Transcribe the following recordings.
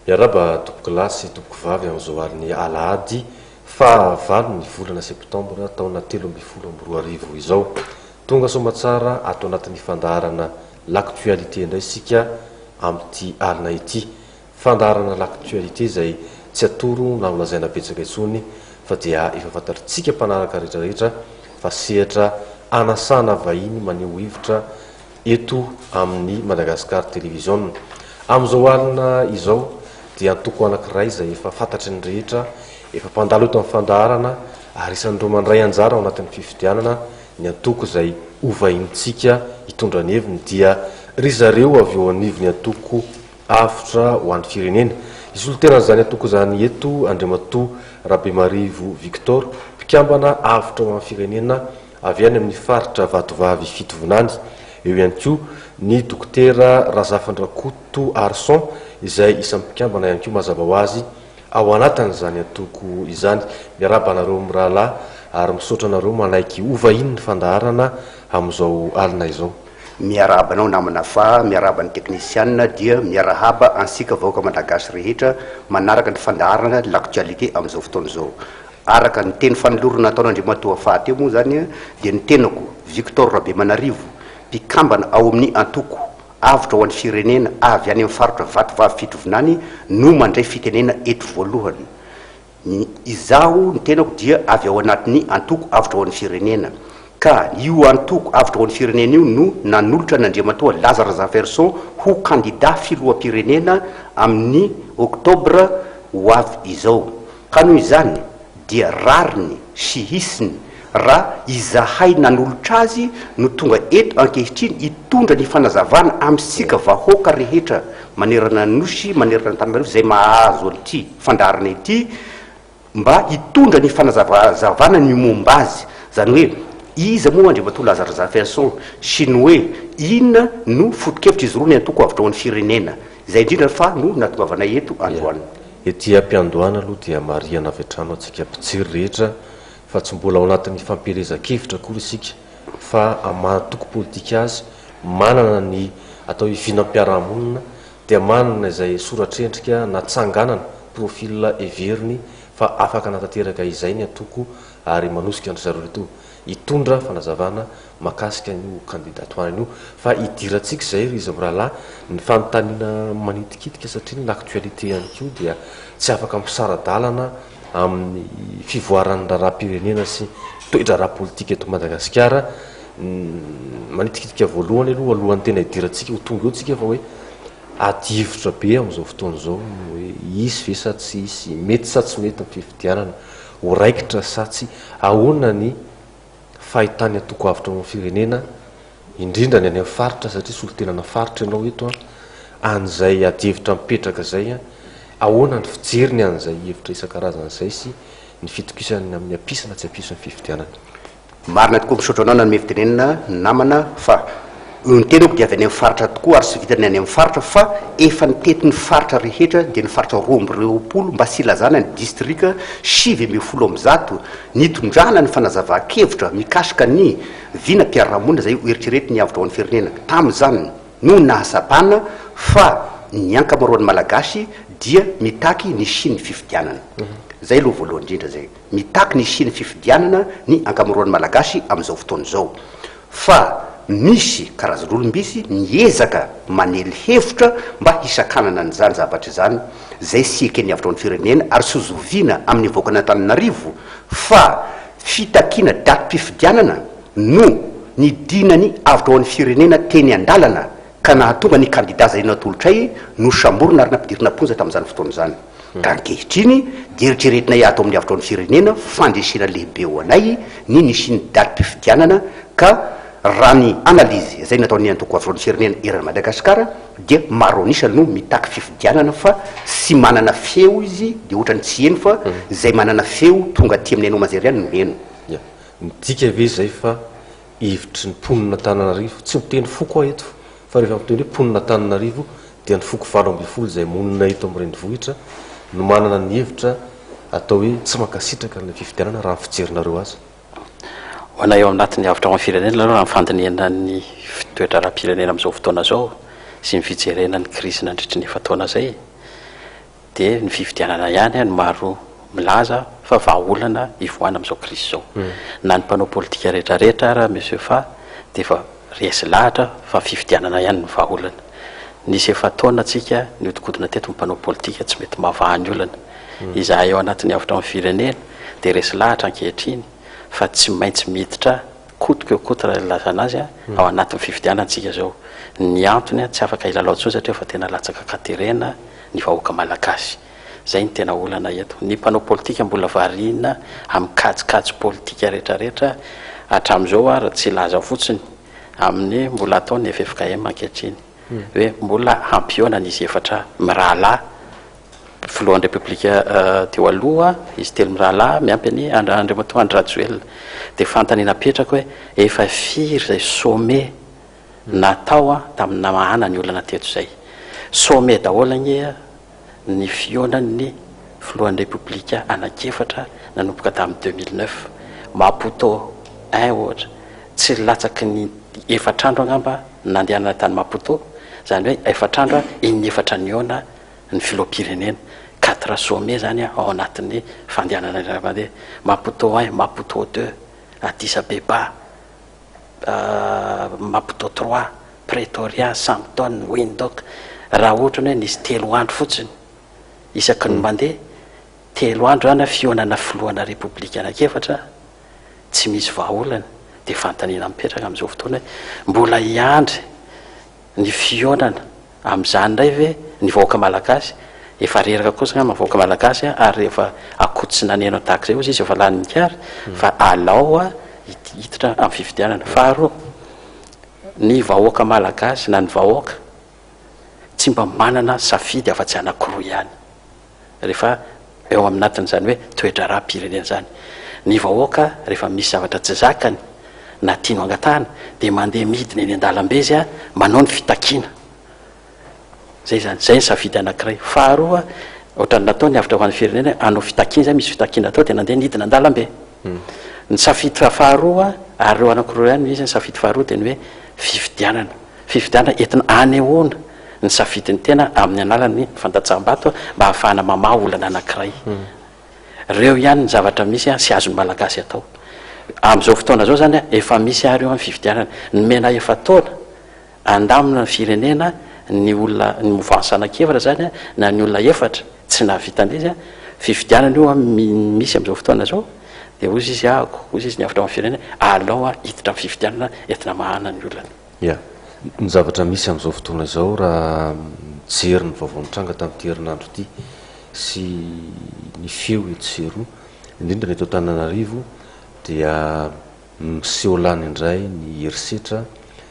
Miarahaba tompokolahy sy tompokovavy amin'izao alin'ny alahady faha valo ny volana septambra taona 2013 izao. Tonga soamatsara ato anatin'ny fandaharana L'actualité indray isika amin'ity alina ity. Fandaharana L'actualité izay tsy atoro na ho lazaina betsaka intsony fa dia efa fantatr'tsika mpanaraka rehetra rehetra fa sehatra anasana vahiny maneho hevitra eto amin'ny Madagascar Television. Amin'izao alina izao dia antoko anankiray izay efa fantatry ny rehetra, efa mpandalo eto amin'ny fandaharana ary isan'ireo mandray anjara ao anatin'ny fifidianana ny antoko izay ho vahinintsika hitondra ny heviny dia ry zareo avy eo anivon'ny antoko Avotra ho an'ny firenena. Hisolo tena an'izany antoko izany eto Andriamatoa Rabemarivo Victor, mpikambana Avotra ho an'ny firenena avy any amin'ny faritra Vatovavy Fitovinany. Eo ihany koa ny Dokotera Razafindrakoto Arson izay isan'ny mpikambana ihany koa mazava ho azy ao anatin'izany antoko izany. Miarahaba anareo mirahalahy ary misaotra anareo manaiky ho vahinin'ny fandaharana amin'izao alina izao. Miarahaba anao namana fa miarahaba ny teknisianina dia miarahaba antsika vahoaka malagasy rehetra manaraka ny fandaharana l'actualité amin'izao fotoana izao. Araka ny teny fanolorana nataon'Andriamatoa faha teo moa izany dia ny tenako, Victor Rabemanarivo, mpikambana ao amin'ny antoko Avotra ho an'ny Firenena avy any amin'ny faritra Vatovavy Fitovinany no mandray fitenena eto voalohany. Ny izaho, ny tenako dia avy ao anatin'ny antoko Avotra ho an'ny Firenena. Ka io antoko Avotra ho an'ny Firenena io no nanolotra an'Andriamatoa Laza Razafiarison ho kandida filoham-pirenena amin'ny oktobra ho avy izao. Ka noho izany dia rariny sy hisiny raha izahay nanolotra azy no tonga eto ankehitriny hitondra ny fanazavana amintsika vahoaka rehetra manerana ny Nosy, manerana an'Antananarivo izay mahazo an'ity fandaharana ity mba hitondra ny fanazavazavana ny momba azy, izany hoe iza moa Andriamatoa Laza Razafiarison sy ny hoe inona no foto-kevitra izy roa ny antoko Avotra ho an'ny Firenena. Izay indrindra fa no nahatongavanay eto androany. Ety am-piandohana aloha dia marihana avy hatrany ho antsika mpijery rehetra fa tsy mbola ao anatin'ny fampielezan-kevitra akory isika fa amin'ny maha antoko politika azy manana ny atao hoe vinam-piarahamonina dia manana izay soratr'endrika na tsanganana, profil, heveriny fa afaka hanatanteraka izay ny antoko ary manosika an-dry zareo ireto hitondra fanazavana mahakasika an'io kandida tohanana io fa hidirantsika izay ry izy mirahalahy ny fanontaniana manitikitika satria ny l'actualité ihany koa dia tsy afaka misara-dalana amin'ny fivoaran'ny raharaham-pirenena sy toe-draharaha politika eto Madagasikara. Ny manitikitika voalohany aloha alohan'ny tena hidirantsika ho tonga eo tsika fa hoe ady hevitra be amin'izao fotoana izao ny hoe hisy ve sa tsy hisy, mety sa tsy mety ny fifidianana, ho raikitra sa tsia, ahoana ny fahitan'ny antoko avotra ao amin'ny firenena, indrindra ny any amin'ny faritra satria solontenana faritra ianao eto an, an'izay adihevitra mipetraka izay an, ahoana ny fijeriny an'izay hevitra isan-karazany izay sy ny fitokisany amin'ny hampisy na tsy hampisy ny fifidianana. Marina tokoa, misaotra anao nanome fitenenana namana fa ny tenako dia avy any amin'ny faritra tokoa ary tsy vitan'ny any amin'ny faritra fa efa nitety ny faritra rehetra dia ny faritra 22 mba tsy hilazana ny distrika 119 nitondrana ny fanazavan-kevitra mikasika ny vinam-piarahamonina izay ho eritreretin'ny avotra ho an'ny firenena. Tamin'izany no nahatsapana fa ny ankamaroan'ny Malagasy dia mitaky ny hisian'ny fifidianana. Izay aloha voalohany indrindra izay. Mitaky ny hisian'ny fifidianana ny ankamaroan'ny Malagasy amin'izao fotoana izao. Fa misy karazan'olom-bisy miezaka manely hevitra mba hisakanana an'izany zavatra izany, izay tsy eken'ny avotra ao amin'ny firenena ary tsy ho zoviana amin'ny vahoakan'Antananarivo fa fitakiana datim-pifidianana no nidinan'ny avotra ao amin'ny firenena teny an-dalana ka nahatonga ny kandida izay natolotray nosamborina ary nampidirina am-ponja tamin'izany fotoana izany. Ka ankehitriny dia eritreretinay ato amin'ny Avotra ho an'ny Firenena fandresena lehibe ho anay ny nisian'ny datim-pifidianana ka raha ny analyse izay nataon'ny antoko Avotra ho an'ny Firenena eran'i Madagasikara dia maro an'isa no mitaky fifidianana fa tsy manana feo izy dia ohatran'ny tsy heno fa izay manana feo tonga aty amin'ny haino aman-jery ihany no heno. Ya. Midika ve izay fa hevitry ny mponin'Antananarivo, tsy miteny foko aho eto fa rehefa miteny hoe mponin'Antananarivo dia ny foko 18 izay monina eto amin'ny renivohitra no manana ny hevitra atao hoe tsy mankasitraka an'ilay fifidianana raha ny fijerinareo azy. Ho anay ao anatin'ny avotra ho an'ny firenena aloha raha ny fandinihana ny toe-draharaham-pirenena amin'izao fotoana izao sy ny fijerena ny krizy nandritry ny efa-taona izay. Dia ny fifidianana ihany no maro milaza fa vahaolana hivoahana amin'izao krizy izao. Na ny mpanao politika rehetra rehetra ara Monsieur Fa dia efa resy lahatra fa fifidianana ihany no vahaolana. Nisy efa-taona tsika nihodinkodina teto ny mpanao politika tsy mety mahavaha ny olana. Izahay ao anatin'ny Avotra amin'ny Firenena dia resy lahatra ankehitriny fa tsy maintsy miditra coute que coute raha ilazana azy ao anatin'ny fifidianana tsika izao. Ny antony tsy afaka hilalao intsony satria efa tena latsaka an-katerena ny vahoaka malagasy. Izay no tena olana eto. Ny mpanao politika mbola variana amin'ny kajikajy politika rehetrarehetra hatramin'izao ary tsy hilaza fotsiny amin'ny mbola ataon'ny ffkm ankehitriny hoe mbola hampihaona an'izy efatra mirahalahy filohan'ny Repoblika teo aloha, izy telo mirahalahy miampy an'i Andriamatoa Andry Rajoelina. Dia fanontaniana apetrako hoe efa firy izay sommet natao tamin'ny namahana ny olana teto izay? Sommet daholo anie ny fihaonan'ny filohan'ny Repoblika anankiefatra nanomboka tamin'ny 2009. Maputo un ohatra, tsy latsaky ny efatra andro angamba nandehanana tany Maputo, izany hoe efatra andro in'efatra nihaona ny filoham-pirenena. Quatre sommets izany ao anatin'ny fandehanana indray mandeha. Maputo un, Maputo deux, Addis Abeba, Maputo trois, Pretoria, Sandton, Windhoek. Raha ohatra ny hoe nisy telo andro fotsiny isaky ny mandeha, telo andro izany fihaonana filohana repoblika anankiefatra, tsy misy vahaolana, dia fanontaniana mipetraka amin'izao fotoana hoe mbola hiandry ny fihaonana amin'izany indray ve ny vahoaka malagasy? Efa reraka kosa angamba ny vahoaka malagasy ary rehefa akoho tsy naneno tahaka izay hozy izy efa lany nikary fa alao hiditra amin'ny fifidianana. Faharoa, ny vahoaka malagasy na ny vahoaka tsy mba manana safidy afa-tsy anankiroa ihany. Rehefa eo aminatin'izany hoe toe-draharaham-pirenena izany. Ny vahoaka rehefa misy zavatra tsy zakany na tiany ho angatahana dia mandeha midina eny an-dalambe izy manao ny fitakiana. Izay izany, izay ny safidy anankiray. Faharoa, ohatran'ny natao ny avotra ho an'ny firenena hoe hanao fitakiana izay, misy fitakiana atao dia nandeha nidina an-dalambe. Ny safidy faharoa, ary ireo anankiroa ihany no izy, ny safidy faharoa dia ny hoe fifidianana. Fifidianana entina anehoana ny safidin'ny tena amin'ny alalan'ny fandatsaham-bato mba hahafahana mamaha olana anankiray. Ireo ihany ny zavatra misy sy azon'ny Malagasy atao. Amin'izao fotoana izao izany efa misy ary io ny fifidianana. Nomena efa-taona handamina ny firenena ny olona, ny mouvance anankiefatra izany na ny olona efatra tsy nahavita an'izy. Fifidianana io misy amin'izao fotoana izao dia hozy izy ahako, hozy izy ny avotra amin'ny firenena, alao hiditra amin'ny fifidianana entina hamahana ny olana. Ya. Ny zavatra misy amin'izao fotoana izao raha mijery ny vaovao nitranga tamin'ity herinandro ity sy ny feo etsy sy eroa, indrindra ny eto Antananarivo dia miseho lany indray ny herisetra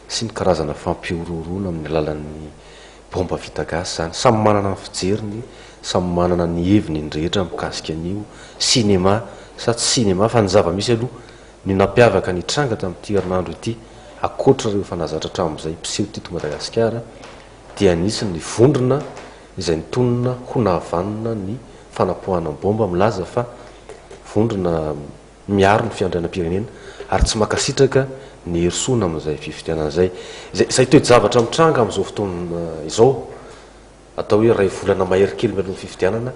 sy ny karazana fampihorohoroana amin'ny alalan'ny baomba vita gasy izany. Samy manana ny fijeriny, samy manana ny heviny ny rehetra mikasika an'io sinema sa tsy sinema fa ny zava-misy aloha Ny nampiavaka ny tranga tamin'ity herinandro ity, ankoatra ireo efa nahazatra hatramin'izay mpiseho teto Madagasikara, dia nisy ny vondrona izay nitonona ho nahavanona ny fanapoahana baomba milaza fa vondrona miaro ny fiandrianam-pirenena ary tsy mankasitraka ny hirosoana amin'izay fifidianana izay. Izay toe-javatra mitranga amin'izao fotoana izao, atao hoe iray volana mahery kely mialoha ny fifidianana,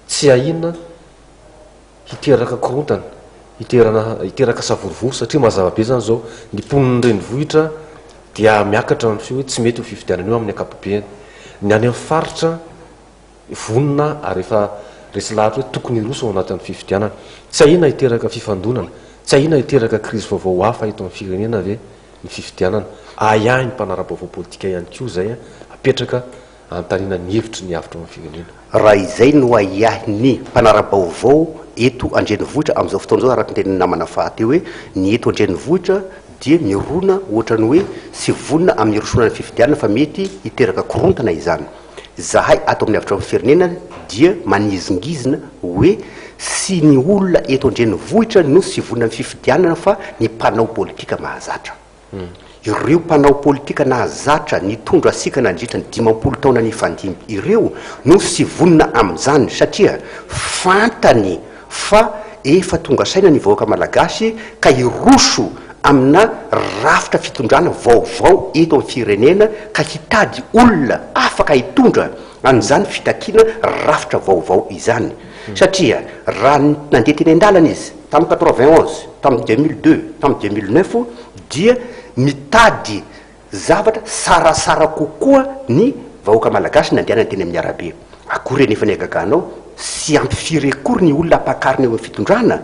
tsy ahiana hiteraka korontana, hiterana hiteraka savorovoro satria mazava be zany zao, ny mponin'ny renivohitra dia miakatra ny feo hoe tsy mety io fifidianana io amin'ny ankapobeny, ny any amin'ny faritra vonona ary efa resy lahatra hoe tokony hiroso ao anatin'ny fifidianana. Tsy ahiana hiteraka fifandonana, tsy ahiana hiteraka krizy vaovao hafa eto amin'ny firenena ve ny fifidianana? Ahiahin'ny mpanara-baovao politika ihany koa izay apetraka Anontaniana ny hevitry ny avotra ao amin'ny firenena. Raha izay no ahiahin'ny mpanara-baovao eto an-drenivohitra amin'izao fotoana izao, araka ny tenin'ny namana faha teo hoe ny eto an-drenivohitra dia mirona ohatran'ny hoe tsy vonona amin'ny hirosoana ny fifidianana fa mety hiteraka korontana izany. Izahay ato amin'ny avotra ao amin'ny firenena dia manizingizina hoe tsy ny olona eto an-drenivohitra no tsy vonona amin'ny fifidianana fa ny mpanao politika mahazatra. Ireo mpanao politika nahazatra nitondra antsika nandritra ny 50 taona nifandimby ireo no tsy vonona amin'izany satria fantany fa efa tonga saina ny vahoaka malagasy ka hiroso amina rafitra fitondrana vaovao eto amin'ny firenena ka hitady olona afaka hitondra. an'izany fitakiana rafitra vaovao izany. Satria raha nandeha teny an-dalana izy tamin'ny 91, tamin'ny 2002, tamin'ny 2009 dia mitady zavatra sarasara kokoa ny vahoaka malagasy nandehanany teny amin'ny arabe. Akory anefa ny hagaganao, tsy ampy firy akory ny olona ampakarina eo amin'ny fitondrana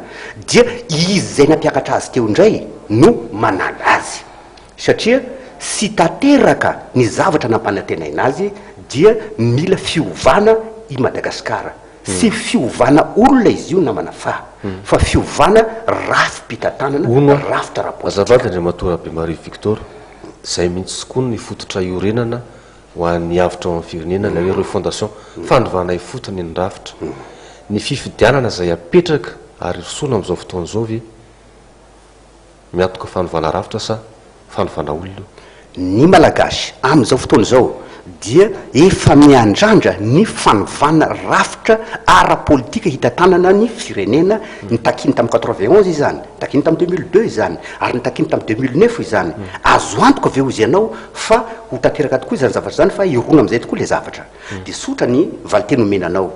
dia izy izay nampiakatra azy teo indray no manala azy. Satria tsy tanteraka ny zavatra nampanantenaina azy dia mila fiovana i Madagasikara. Tsy fiovana olona izy io namana fa fa fiovana rafi-pitantanana, Hono aho, rafitra ara-politika. Azafady Andriamatoa Rabemarivy Victor, izay mihitsy tokoa ny fototra iorenana ho an'ny avotra ao amin'ny firenena, ilay hoe refondation, fanovana ifotony ny rafitra. Ny fifidianana izay apetraka ary rosoana amin'izao fotoana izao ve Miantoka fanovana rafitra sa fanovana olona io? Ny Malagasy amin'izao fotoana izao dia efa miandrandra ny fanovana rafitra ara-politika hitantanana ny firenena, nitakiany tamin'ny 91 izany, nitakiany tamin'ny 2002 izany, ary nitakiany tamin'ny 2009 izany. Azo antoka ve hozy ianao fa ho tanteraka tokoa izany zavatra izany fa hirona amin'izay tokoa ilay zavatra? Dia tsotra ny valinteny omena anao,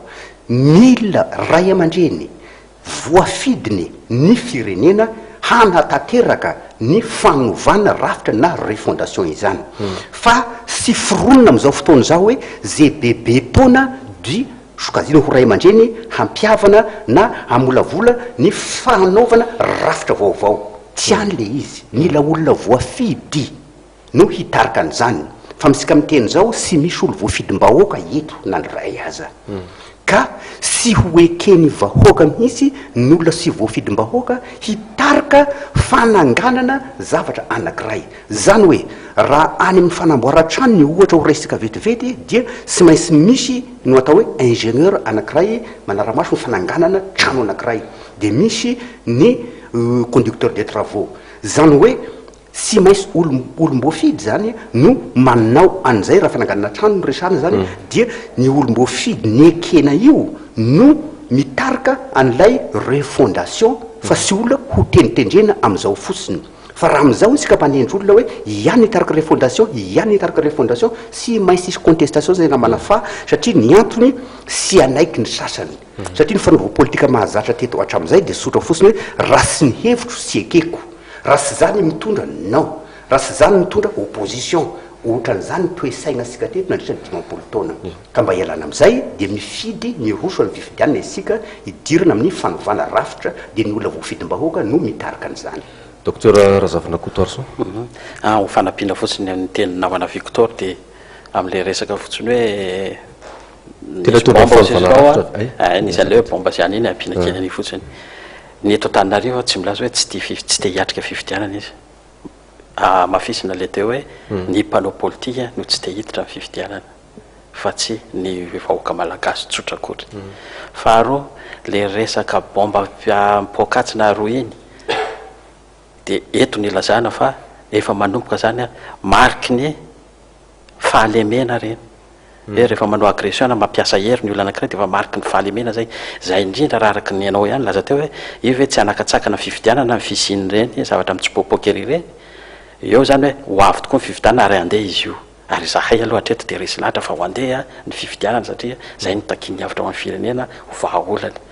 mila ray aman-dreny Voafidiny ny firenena hanatanteraka ny fanovana rafitra na refondation izany. Fa tsy foronina amin'izao fotoana izao hoe ze bebe taona dia sokajiana ho ray aman-dreny hampihavana na hamolavola ny fanaovana rafitra vaovao. Tsy any le izy. Mila olona voafidy. no hitarika an'izany fa amintsika miteny izao tsy misy olo voafidim-bahoaka eto na ny ray aza ka tsy ho eken'ny vahoaka mihitsy ny olona tsy voafidim-bahoaka hitarika fananganana zavatra anakiray zany hoe raha any amin'ny fanamboaran-trano ny ohatra ho raisika vetivety dia tsy maintsy misy no atao hoe ingénieur anakiray manara-maso ny fananganana trano anakiray dia misy ny conducteur de travaux zany hoe Tsy maintsy olom-boafidy izany no manao an'izay, raha fananganana trano no resahana izany dia ny olom-boafidy nekena io no mitarika an'ilay refondation fa tsy olona ho tendritendrena amin'izao fotsiny. Fa raha amin'izao isika mpanendry olona hoe ihany hitarika refondation, ihany hitarika refondation, tsy maintsy hisy contestation izay namana fa satria ny antony tsy hanaiky ny sasany. Satria ny fanaovana politika mahazatra teto hatramin'izay dia tsotra fotsiny hoe raha tsy ny hevitro tsy ekeko. Raha tsy za ny mitondra, non. Raha tsy za ny mitondra, opposition. Ohatran'izany ny toe-saina antsika teto nandritra ny 50 taona. Ka mba hialana amin'izay dia mifidy miroso amin'ny fifidianana isika hidirana amin'ny fanovana rafitra dia ny olona voafidim-bahoaka no mitarika an'izany. Docteur Razavinakotoarison. Ho fanampiana fotsiny ny tenin'ny namana Victor dia amin'ilay resaka fotsiny hoe Tena nisy tonga bomba amin'ny hoy fanovana izy tao rafitra an, eh. nisy an'ilay hoe bomba sy an'iny ampiana kely an'iny fotsiny. Ny eto Antananarivo tsy milaza hoe tsy tia tsy te hiatrika fifidianana izy. Hamafisina ilay teo hoe ny mpanao politika no tsy te hiditra amin'ny fifidianana fa tsy ny vahoaka malagasy tsotra akory. Faharoa, ilay resaka bomba mipoakatsy na roa iny dia eto no ilazana fa efa manomboka izany mariky ny fahalemena ireny. Hoe rehefa manao agression na mampiasa hery ny olona anankiray dia efa mariky ny fahalemena izay. Izay indrindra raha araka ny ianao ihany nilaza teo hoe io ve tsy hanakatsakana fifidianana ny fisian'ireny zavatra mitsipoapoaka ery ireny. Eo izany hoe ho avy tokoa ny fifidianana ary handeha izy io. Ary izahay aloha hatreto dia resy lahatra fa ho handeha ny fifidianana satria izay no takian'ny avotra ho an'ny firenena ho vahaolana.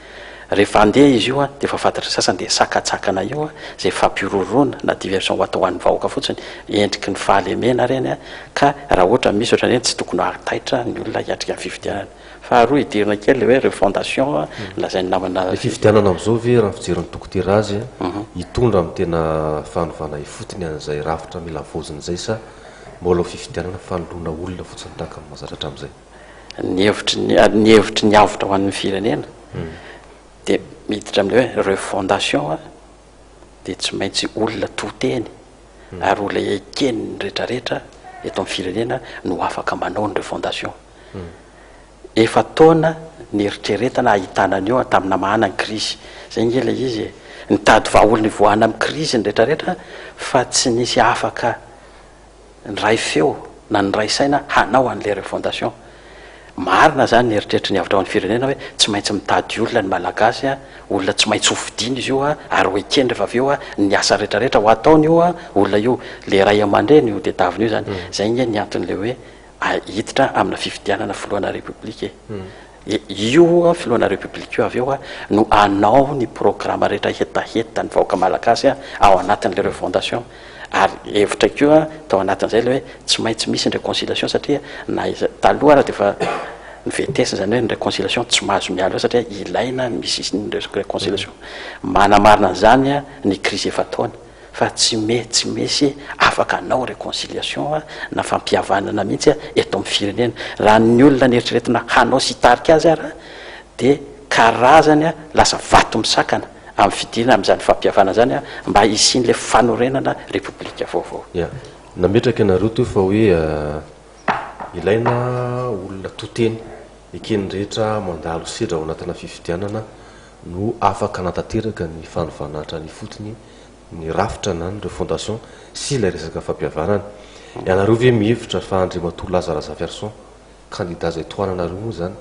Rehefa handeha izy io dia efa fantatry ny sasany dia sakantsakana io izay fampihorohoroana na diversion ho atao ho an'ny vahoaka fotsiny, endriky ny fahalemena ireny ka raha ohatra misy ohatran'ireny tsy tokony hahataitra ny olona hiatrika ny fifidianana. Faharoa hidirana kely ilay hoe refondation lazain'ny namana. Ilay fifidianana amin'izao ve raha ny fijerin'ny dokotera azy hitondra amin'ny tena fanovana ifotony an'izay rafitra mila havaozina izay sa mbola ho fifidianana fanoloana olona fotsiny tahaka ny mahazatra hatramin'izay? Ny hevitry ny ny hevitry ny avotra ho an'ny firenena dia miditra amin'ilay hoe refondation dia tsy maintsy olona to teny ary olona eken'ny retraretra eto amin'ny firenena no afaka manao ny refondation. Efa taona nieritreretana ahitana an'io tamin'ny namahana ny krizy. Izay ange ilay izy e. Nitady vahaolana hivoahana amin'ny krizy ny retraretra fa tsy nisy afaka niray feo na niray saina hanao an'ilay refondation. Marina izany ny eritreritry ny avotra ho an'ny firenena hoe tsy maintsy mitady olona ny Malagasy, olona tsy maintsy ho fidiana izy io ary ho ekeny rehefa avy eo ny asa rehetrarehetra ho ataony io olona io. Ilay ray aman-dreny io tedavina io izany. Izay ange ny anton'ilay hoe. hiditra amina fifidianana filohana Repoblika e. Io filohana Repoblika io avy eo no hanao ny programa rehetra hetaheta ny vahoaka malagasy ao anatin'ilay refondation. Ary hevitra koa tao anatin'izay ilay hoe tsy maintsy misy ny reconciliation satria na iza, taloha ara dia efa novetesina izany hoe ny reconciliation tsy mahazo miala eo satria ilaina ny misy ny reconciliation. Manamarina an'izany ny crise efa-taona fa tsy me tsy misy afaka hanao reconciliation na fampihavanana mihitsy eto amin'ny firenena. Raha ny olona neritreretina hanao sy hitarika azy ara dia karazany lasa vato misakana amin'ny fidirana amin'izany fampihavanana izany mba hisian'ilay fanorenana Repoblika vaovao. Ya. Nametraka ianareo teo fa hoe ilaina olona to teny, eken'ny rehetra mandalo sedra ao anatina fifidianana no afaka hanatanteraka ny fanovana hatrany ifotony ny rafitra na ny refondation sy ilay resaka fampihavanana. Ianareo ve mihevitra fa Andriamatoa Laza Razafiarison, kandida izay tohananareo moa izany,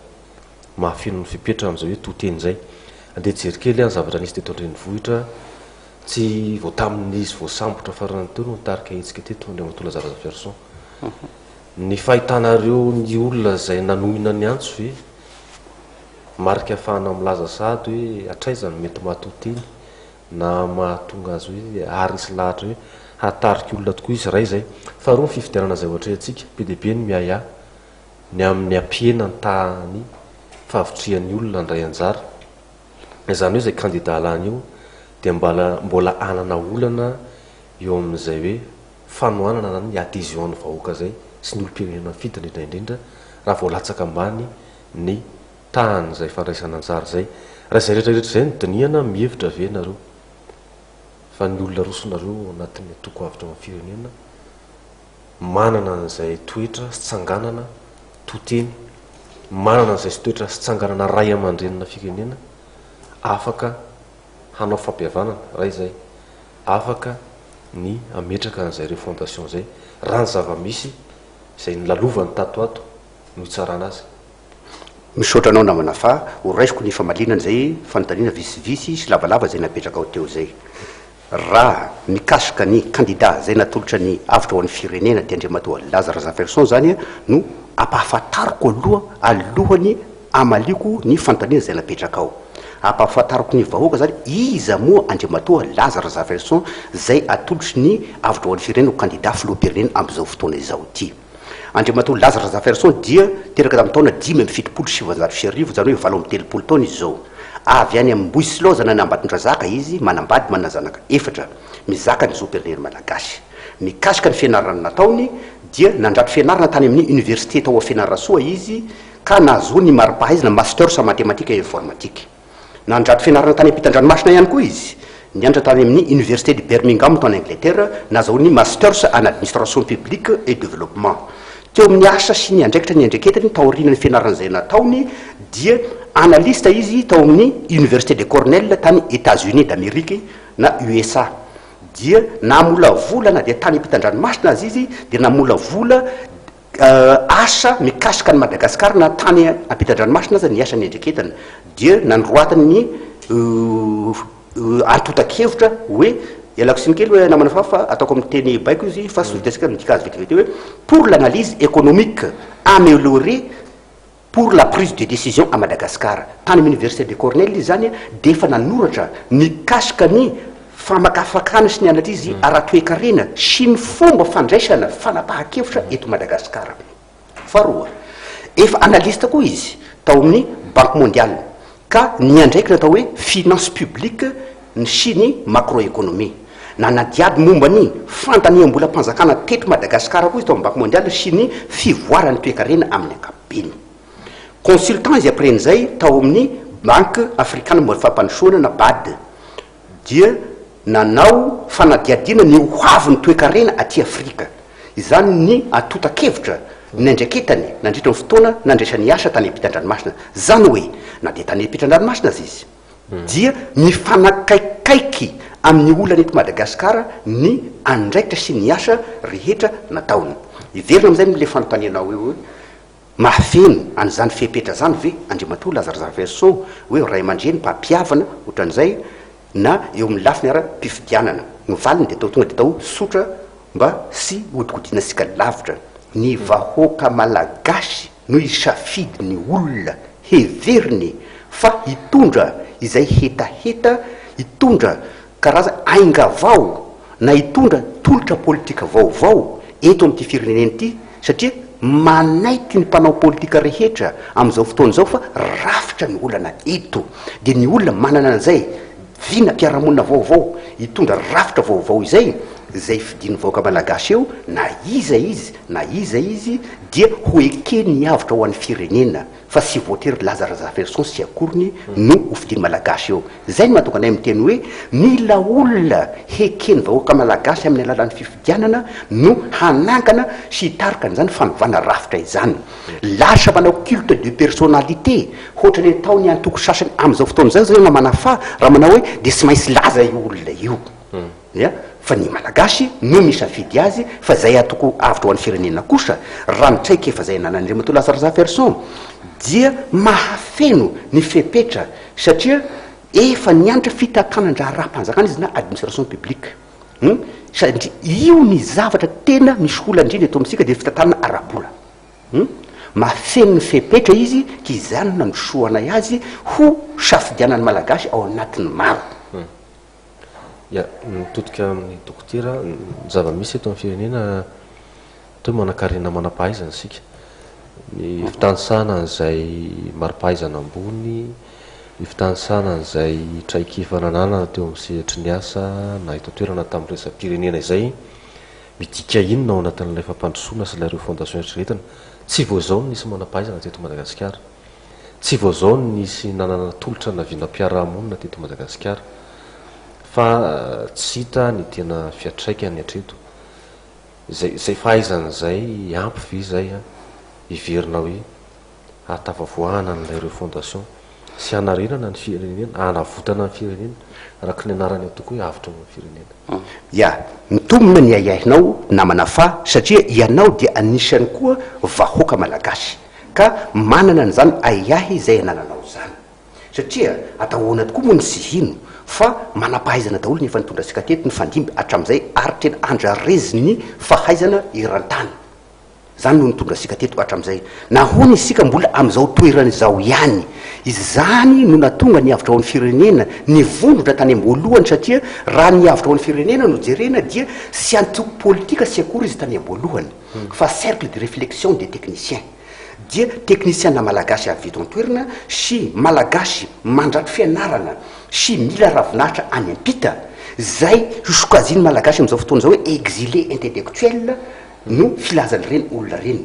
mahafeno ny fepetra amin'izay hoe to teny izay. Andeha hijery kely aho ny zavatra nisy teto an-drenivohitra, tsy vao tamin'izy voasambotra farany teo no nitarika hetsika teto Andriamatoa Lazara Razafiarison. Ny fahitanareo ny olona izay nanohina ny antso ve marika ahafahana milaza sahady hoe hatraiza no mety maha to teny na mahatonga azy hoe haharesy lahatra hoe hahatarika olona tokoa izy? Iray izay. Faharoa ny fifidianana izay ho atrehantsika, be dia be ny miahiahy ny amin'ny hampihena ny tahan'ny fahavitrihan'ny olona handray anjara. Izany hoe izay kandida lany eo dia mbala mbola hanana olana eo amin'izay hoe fanohanana na ny adhesion ny vahoaka izay sy ny olom-pirenena mifidy indrindra indrindra raha vao latsaka ambany ny tahan'izay fandraisana anjara izay. Raha izay rehetra rehetra izay no dinihana, mihevitra ve ianareo fa ny olona arosonareo ao anatin'ny antoko avotra ho an'ny firenena manana an'izay toetra sy tsanganana to teny, manana an'izay toetra sy tsanganana ray aman-drenina firenena, afaka hanao fampihavanana, raha izay, afaka ny hametraka an'izay refondation izay, raha ny zava-misy izay nolalovany tato ato no hitsarana azy. Misaotra anao namana fa ho raisiko ny famaliana an'izay fanontaniana visivisy sy lavalava izay napetrakao teo izay. Raha mikasika ny kandida izay natolotra ny avotra ho an'ny firenena dia Andriamatoa Laza Razafiarison izany no ampahafantariko aloha alohan'ny hamaliako ny fanontaniana izay napetrakao. Ampahafantariko ny vahoaka izany iza moa Andriamatoa Laza Razafiarison izay atolotry ny avotra ho an'ny firenena ho kandida filoham-pirenena amin'izao fotoana izao ity. Andriamatoa Laza Razafiarison dia teraka tamin'ny taona 1975, izany hoe 38 taona izy izao. Avy any Ambohitsilaozana any Ambatondrazaka izy, manambady, manana zanaka efatra. Mizaka ny zom-pirenena malagasy. Mikasika ny fianarana nataony dia nandrato fianarana tany amin'ny Université tao Fianarantsoa izy ka nahazoany ny mari-pahaizana Masters en Mathématiques et Informatique. Nandrato fianarana tany ampitan-dranomasina ihany koa izy, nianatra tany amin'ny Université de Birmingham tany Angletera, nazahoany Masters en Administration Publique et Développement. Teo amin'ny asa sy ny andraikitra niandraiketany taorian'ny fianarana izay nataony dia analyste izy tao amin'ny Université de Cornell tany Etats-Unis d'Amérique na USA. Dia namolavola na dia tany ampitan-dranomasina aza izy dia namolavola Asa mikasika an'i Madagasikara na tany ampitan-dranomasina aza ny asa niandraiketana dia nandroatany ny antontan-kevitra hoe, ialako tsiny kely hoe namana Fafy fa ataoko amin'ny teny baiko izy fa tsy vitantsika midika azy vetivety hoe, pour l'analyse économique améliorée pour la prise de décision à Madagascar. Tany amin'ny Université de Cornell izy izany dia efa nanoratra mikasika ny famakafakana sy ny analyse ara-toekarena sy ny fomba fandraisana fanapahan-kevitra eto Madagasikara. Faharoa, efa analyste koa izy tao amin'ny Banque Mondiale ka niandraikitra ny atao hoe finance publique ny sy ny macroéconomie. Nanadihady momba ny fandaniam-bolam-panjakana teto Madagasikara koa izy tao amin'ny Banque Mondiale sy ny fivoaran'ny toekarena amin'ny ankapobeny. Consultant izy après-n'izay tao amin'ny Banque Afrikana momba ny Fampandrosoana na Bad dia nanao fanadihadiana ny ho avin'ny toekarena aty Afrika. Izany ny antontan-kevitra niandraiketany nandritra ny fotoana nandraisany asa tany ampitan-dranomasina. Izany hoe na dia tany ampitan-dranomasina aza izy dia mifanakaikaiky amin'ny olana eto Madagasikara ny andraikitra sy ny asa rehetra nataony. Hiverina amin'izay ilay fanontanianao eo hoe mahafeno an'izany fepetra izany ve Andriamatoa Lazare Razafiarison hoe ray aman-dreny mpampihavana ohatran'izay na eo amin'ny lafiny ara-pifidianana? Ny valiny dia atao tonga dia atao tsotra mba tsy hodikodinantsika lavitra. Ny vahoaka malagasy no hisafidy ny olona heveriny fa hitondra izay hetaheta, hitondra karazana ainga vao na hitondra tolotra politika vaovao eto amin'ity firenena ity satria manaiky ny mpanao politika rehetra amin'izao fotoana izao fa rafitra ny olana eto dia ny olona manana an'izay vinam-piarahamonina vaovao hitondra rafitra vaovao izay, izay fidian'ny vahoaka malagasy eo na iza izy na iza izy dia ho ekeny avotra ho an'ny firenena fa tsy voatery Laza Razafiarison sy akoriny no ho fidian'ny malagasy eo. Izay no mahatonga anay miteny hoe mila olona heken'ny vahoaka malagasy amin'ny alalan'ny fifidianana no hanangana sy hitarika an'izany fanovana rafitra izany. Lasa manao culte de personnalité hoatran'ny ataon'ny antoko sasany amin'izao fotoana izao zao namana fa raha manao hoe dia tsy maintsy laza io olona io. Ya, fa ny Malagasy no misafidy azy fa izay antoko avotra ho an'ny firenena kosa raha ny traikefa izay ananan'Andriamatoa Lasa Razafiarison dia mahafeno ny fepetra satria efa nianatra fitantanan-draharaham-panjakana izy na administration publique. Hum, satria io ny zavatra tena misy olana indrindra eto amintsika dia ny fitantanana ara-bola. Hum, mahafeno ny fepetra izy ka izany no nandrosoanay azy ho safidianan'ny Malagasy ao anatin'ny maro. Hum. Ya, mitodika amin'ny dokotera, ny zava-misy eto amin'ny firenena toa hoe manankarena manam-pahaizana isika. Ny fitanisana an'izay mari-pahaizana ambony, ny fitanisana an'izay traikefa nananana teo amin'ny sehatry ny asa na eto an-toerana tamin'ny resa-pirenena izay, midika inona ao anatin'ilay fampandrosoana sy ilay refondation eritreretina? Tsy vao izao no nisy manam-pahaizana teto Madagasikara. Tsy vao izao no nisy nanana tolotra na vinam-piarahamonina teto Madagasikara. Fa tsy hita ny tena fiantraikany hatreto. Izay izay fahaizana izay ampy ve izay hiverina hoe hahatafavoahana an'ilay refondation sy hanarenana ny firenena, hanavotana ny firenena araka ny anarany atoko hoe avotra ho an'ny firenena. Ya, mitombina ny ahiahinao namana fa satria ianao dia anisan'ny koa vahoaka malagasy ka manana an'izany ahiahy izay anananao izany. Satria atao ahoana tokoa moa no tsy hino fa manam-pahaizana daholo ny efa nitondra antsika teto nifandimby hatramin'izay ary tena andrarezin'ny fahaizana eran-tany. Izany no nitondra antsika teto hatramin'izay. Nahoana isika mbola amin'izao toerana izao ihany? Izany no nahatonga ny avotra ho an'ny firenena nivondrona tany am-boalohany satria raha ny avotra ho an'ny firenena no jerena dia tsy antoko politika tsy akory izy tany am-boalohany fa cercle de réflexion des techniciens. dia teknisiana malagasy avy eto an-toerana sy malagasy mandrato fianarana sy mila ravinahitra any am-pita, izay sokajian'ny malagasy amin'izao fotoana izao hoe exilé intellectuel no filazan'ireny olona ireny.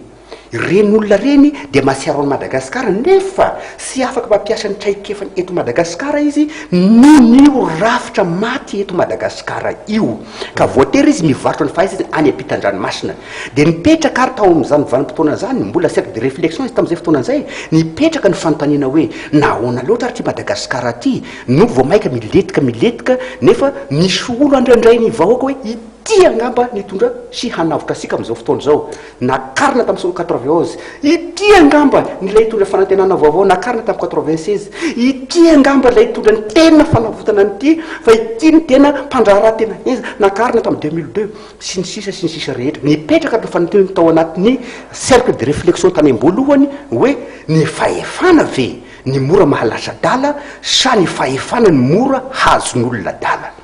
Ireny olona ireny dia mahatsiaro an'i Madagasikara nefa tsy afaka mampiasa ny traikefany eto Madagasikara izy noho ny io rafitra maty eto Madagasikara io ka voatery izy mivarotra ny fahaizany any am-pitan-dranomasina. Dia nipetraka ary tao amin'izany vanim-potoana izany, mbola cercle de réflexion izy tamin'izay fotoana izay, nipetraka ny fanontaniana hoe, nahoana loatra ary ity Madagasikara ity no vao mainka milentika milentika nefa misy olo andrandrain'ny vahoaka hoe ity angamba ny hitondra sy hanavotra antsika amin'izao fotoana izao, nakarina tamin'ny cent quatre-vingt-onze, ity angamba ny ilay hitondra fanantenana vaovao, nakarina tamin'ny quatre-vingt-seize, ity angamba ilay hitondra ny tena fanavotana an'ity fa ity no tena mpandraharaha tena henjana, nakarina tamin'ny 2002. sy ny sisa sy ny sisa rehetra. Nipetraka ny fanontaniana tao anatin'ny cercle de réflexion tany am-boalohany hoe ny fahefana ve ny mora mahalasa adala sa ny fahefana no mora hahazoan'olona adala?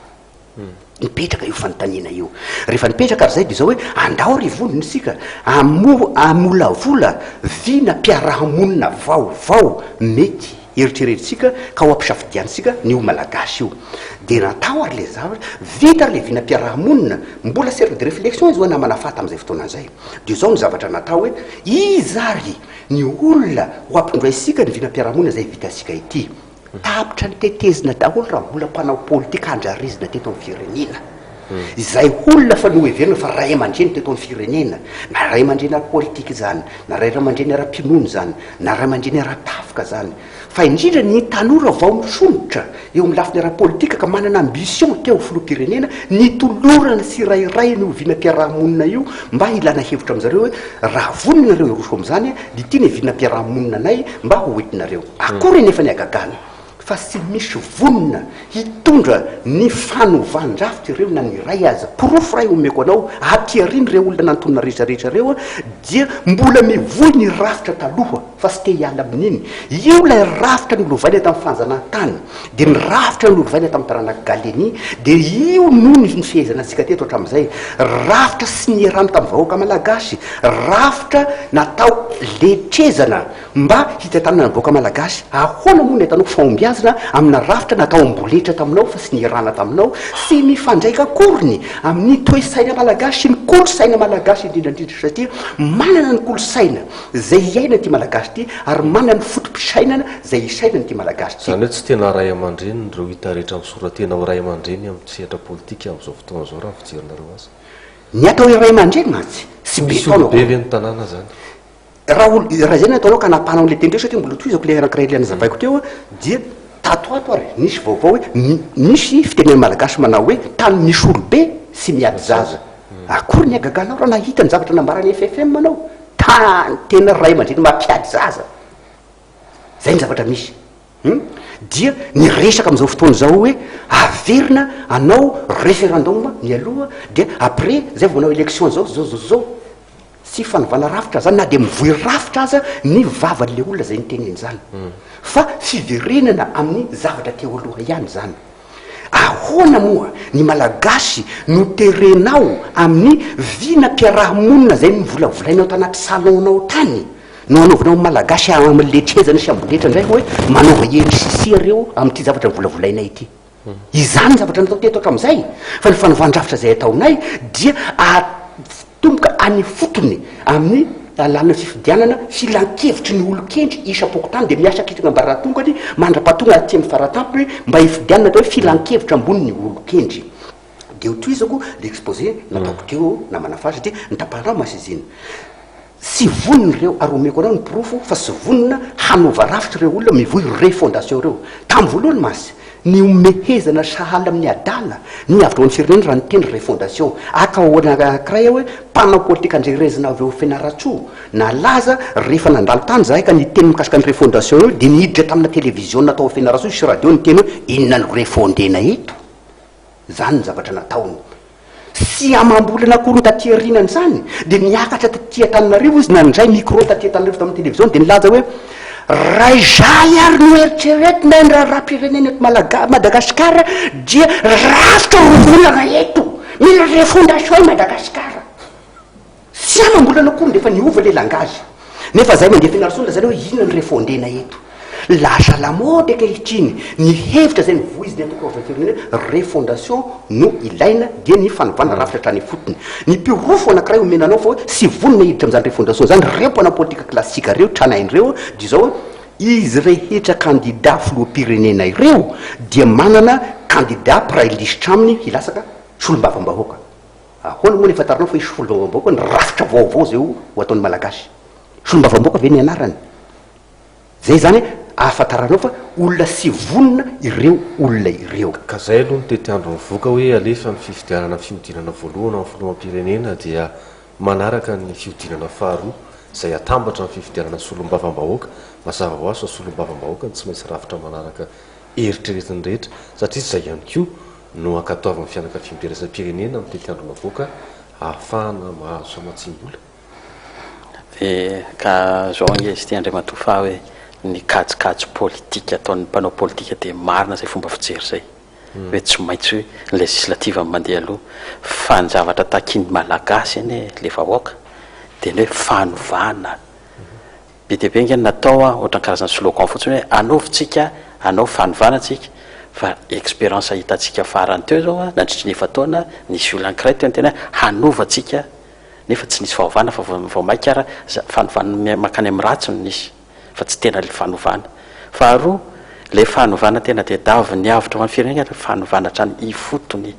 Nipetraka io fanontaniana io. Rehefa nipetraka ary izay dia izao hoe andao ry vondrona isika hamo- hamolavola vinam-piarahamonina vaovao mety eritreretintsika ka ho ampisafidiantsika ny ho Malagasy io. Dia natao ary ilay zavatra, vita ary ilay vinam-piaraha-monina, mbola cercle de réflexion izy hoy namana fa tamin'izay fotoana izay. Dia izao ny zavatra natao hoe, iza ary ny olona ho ampitondraintsika ny vinam-piaraha-monina izay vitantsika ity? Tapitra nitetezina daholo raha mbola mpanao politika andrarezina teto amin'ny firenena. Izay olona fa noheverina fa ray aman-dreny teto amin'ny firenena, na ray aman-dreny ara-politika izany, na ray aman-dreny ara-pinoana izany, na ray aman-dreny ara-tafika izany, fa indrindra ny tanora vao misondrotra eo amin'ny lafiny ara-politika ka manana ambition te ho filoham-pirenena, nitolorana tsirairay an'io vinam-piaraha-monina io mba hilana hevitra amin-jareo hoe raha vonona nareo hiroso amin'izany dia ity ny vinam-piaraha-monina anay mba ho entinareo. Akory anefa ny hagagana! Fa tsy misy vonona hitondra ny fanovan-drafitra ireo na ny iray aza. Porofo iray omeko anao, aty aoriana ireo olona nantonina rehetra rehetra ireo dia mbola mivoy ny rafitra taloha fa tsy te hiala amin'iny. Io ilay rafitra nolovaina tamin'ny fanjanahantany, dia ny rafitra nolovaina tamin'ny taranak'i Gallieni, dia io no nifehezana antsika teto hatramin'izay. Rafitra tsy niarahana tamin'ny vahoaka malagasy, rafitra natao letrezana. Mba hitantanana ny vahoaka malagasy, ahoana moa ny atanao fahombiazana amina rafitra natao amboletra taminao fa tsy niarahana taminao, tsy mifandraika akoriny amin'ny toe-tsaina malagasy sy ny kolosaina malagasy indrindra indrindra satria manana ny kolosaina izay iainany ity malagasy ity ary manana ny foto-pisainana izay isainany ity malagasy ity. Izany hoe tsy tena ray aman-dreny ireo hita rehetra misora-tena ho ray aman-dreny amin'ny sehatra politika amin'izao fotoana izao raha ny fijerinareo azy. Ny atao hoe ray aman-dreny mantsy tsy be Misy taona olobe akory. ve ny tanàna izany? Raha olo, raha izay no ataonao ka anapahanao an'ilay teny teo satria mbola tohizako ilay anankiray ilay nazavaiko teo dia tato ato ary nisy vaovao hoe misy fitenenana malagasy manao hoe tany misy olobe sy miady zaza. Akory ny hagaganao raha nahita ny zavatra nambaran'ny FFM anao? Tany tena ray aman-dreny mampiady zaza. Izay ny zavatra misy. Hum? Dia ny resaka amin'izao fotoana izao hoe averina anao référendum mialoha dia après zay vao manao élection zao zao zao zao. Tsy fanovana rafitra zany na dia mivoy rafitra aza ny vavan'le olona zay niteny an'izany fa fiverenana amin'ny zavatra teo aloha ihany zany. Ahoana moa ny Malagasy no terenao amin'ny vinam-piaraha-monina zay novolavolainao tanaty salon-nao tany no anaovanao amin'ny Malagasy amletrezana sy amboletra indray hoe manaova eny sy sia reo amin'ity zavatra novolavolainay ity. Izany ny zavatra natao teto hatramin'izay, fa ny fanovan-drafitra izay ataonay dia atomboka any ifotony amin'ny alalan'ny fifidianana filankevitry ny olon-kendry isam-pokontany dia miasa akitaka ambaratongany mandra-pahatonga aty amin'ny faratampony mba hifidianana atao hoe filankevitra ambony ny olon-kendry. Dia hotohizako le exposé nataoko teo namana Faly satria nitapahanao mantsy izy iny. Tsy vonona ireo ary omeko anao ny porofo fa tsy vonona hanova rafitra ireo olona mivoy refondation ireo. Tamin'ny voalohany mantsy, nihomehezana sahala amin'ny adala ny avy tao amin'ny firenena raha niteny refondation. Aka ohatra anankiray aho hoe mpanao politika andrerezina avy ao Fianarantsoa nalaza rehefa nandalo tany izahay ka niteny mikasika ny refondation io dia niditra tamina televiziona tao Fianarantsoa sy radio niteny hoe inona no refondena eto? Izany ny zavatra nataony. Tsy amam-bolana akory ny taty aorianan'izany dia niakatra taty Antananarivo izy nandray micro taty Antananarivo tamin'ny télévision dia nilaza hoe raha izay ary no eritreretina ny raharaham-pirenena eto Malaga- Madagasikara dia rafitra roa volana eto, mila refondation i Madagasikara. Tsy amam-bolana akory dia efa niova ilay langage. Nefa zay mandeha Fianarantsoa lazaina hoe inona no refondena eto. Lasa lamaody ankehitriny ny hevitra izay novoizin'ny antoko Rovan'ny-firenena hoe refondation no ilaina dia ny fanovana rafitra hatrany ifotony. Ny porofo anankiray omena anao fa hoe tsy vonona hiditra amin'izany refondation izany ireo mpanao politika classique ireo, tranainy ireo dia izao hoe izy rehetra kandida filoham-pirenena ireo dia manana kandida mpiray lisitra aminy hilatsaka solombavambahoaka. Ahoana moa no ahafantaranao fa hisy solombavambahoaka ny rafitra vaovao izay ho ataon'ny Malagasy? Solombavambahoaka ve ny anarany? Izay izany ahafantaranao fa olona tsy vonona ireo olona ireo. Ka zay aloha ny tetiandro nivoaka hoe alefa ny fifidianana fihodinana voalohany ho an'ny filoham-pirenena dia manaraka ny fihodinana faharoa izay atambatra ny fifidianana solombavambahoaka. Mazava ho azy fa solombavambahoaka no tsy maintsy rafitra manaraka eritreretin'ny rehetra satria izay ihany koa no ankatoavin'ny fianakaviambe iraisam-pirenena amin'ny tetiandro navoaka ahafahana mahazo famatsiam-bola. Dia ka zao ange izy ity Andriamatoa fa hoe ny kajikajy politika ataon'ny mpanao politika dia marina izay fomba fijery izay hoe tsy maintsy hoe ny législative no mandeha aloha fa ny zavatra takian'ny Malagasy anie le vahoaka dia ny hoe fanovana Be dia be ange ny natao an, ohatran'ny karazana slogan fotsiny hoe anaovy tsika, anao fanovana tsika, fa expérience hitantsika farany teo izao an, nandritry ny efa-taona nisy olona ankiray teo niteny hoe hanova tsika, nefa tsy nisy fahovana fa vao maika ara fanovana mankany amin'ny ratsy no nisy, fa tsy tena ilay fanovana. Faharoa, ilay fanovana tena tediavin'ny avotra ho an'ny firenena dia fanovana hatrany ifotony,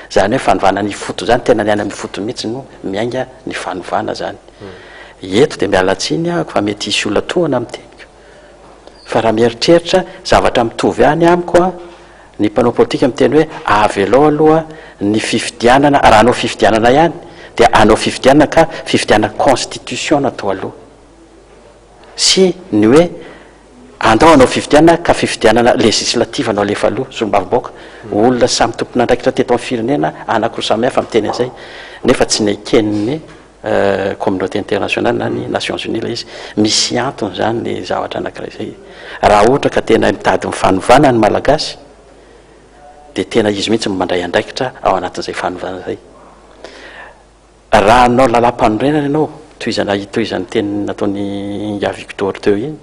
izany hoe fanovana ny ifotony izany, tena ny any amin'ny ifotony mihitsy no miainga ny fanovana izany. Eto dia miala tsiny aho fa mety hisy olona tohana amin'ny teniko. Fa raha mieritreritra zavatra mitovy ihany amiko an, ny mpanao politika miteny hoe avelao aloha ny fifidianana, raha hanao fifidianana ihany dia hanao fifidianana ka fifidianana constitution no atao aloha. Sy ny hoe. Andao hanao fifidianana ka fifidianana législative no alefa aloha, solombavambahoaka. Olona samy tompon'andraikitra teto amin'ny firenena anankiroa samihafa miteny an'izay nefa tsy neken'ny communauté internationale na ny Nations Unies ilay izy. Misy antony izany ny zavatra anankiray izay. Raha ohatra ka tena mitady ny fanovana ny Malagasy dia tena izy mihitsy no mandray andraikitra ao anatin'izay fanovana izay. Raha hanao lalàmpanorenana ianao, tohizana hitohizan'ny teny nataon'i Ingahy Victor teo iny,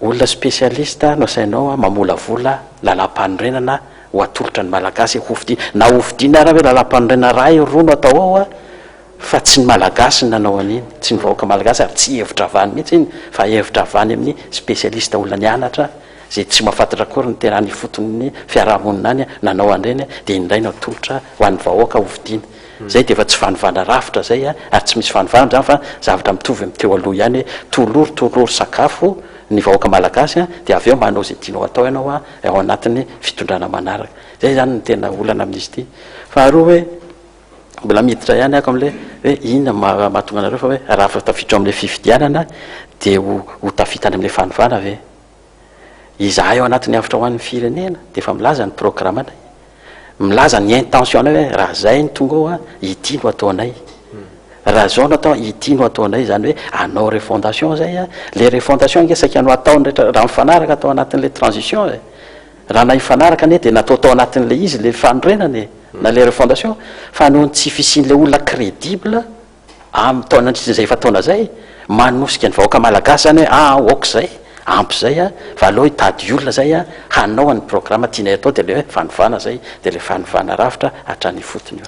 olona spécialiste no asainao mamolavola lalàmpanorenana ho atolotra ny Malagasy hofidiana. Na hofidiana ara hoe lalàmpanorenana iray, roa no atao ao fa tsy ny Malagasy no nanao an'iny, tsy ny vahoaka Malagasy ary tsy hevitra avy any mihitsy iny fa hevitra avy any amin'ny spécialiste olona nianatra izay tsy mahafantatra akory ny tena any ifoton'ny fiarahamonina any nanao an'ireny dia iny indray no atolotra ho an'ny vahoaka hofidiana. Izay dia efa tsy fanovana rafitra izay ary tsy misy fanovana izany fa zavatra mitovy amin'ny teo aloha ihany hoe tolory tolory sakafo ny vahoaka malagasy dia avy eo manao izay tianao atao ianao ao anatin'ny fitondrana manaraka. Izay izany no tena olana amin'izy ity. Faharoa hoe mbola miditra ihany ako amin'ilay hoe inona no mahatonga anareo fa hoe raha tafiditra ao amin'ilay fifidianana dia ho tafita any amin'ilay fanovana ve? Izahay ao anatin'ny Avotra ho an'ny Firenena dia efa milaza ny programanay, milaza ny intention-nay hoe raha izay no tonga ao an, ity no ataonay. Raha izao no atao, ity no ataonay, izany hoe hanao refondation izay an, ilay refondation ange saika no ataon'ny rehetra, raha mifanaraka tao anatin'ilay transition e, raha nahifanaraka anie dia natao tao anatin'ilay izy ilay fanorenana e, na ilay refondation, fa noho ny tsy fisian'ilay olona crédible, Amin'ny taona izay efa taona izay, manosika ny vahoaka malagasy izany hoe aa ok izay, ampy izay a, fa aleo hitady olona izay a, hanao an'ny programa tianay atao dia ilay hoe fanovana izay, dia ilay fanovana rafitra hatrany ifotony io.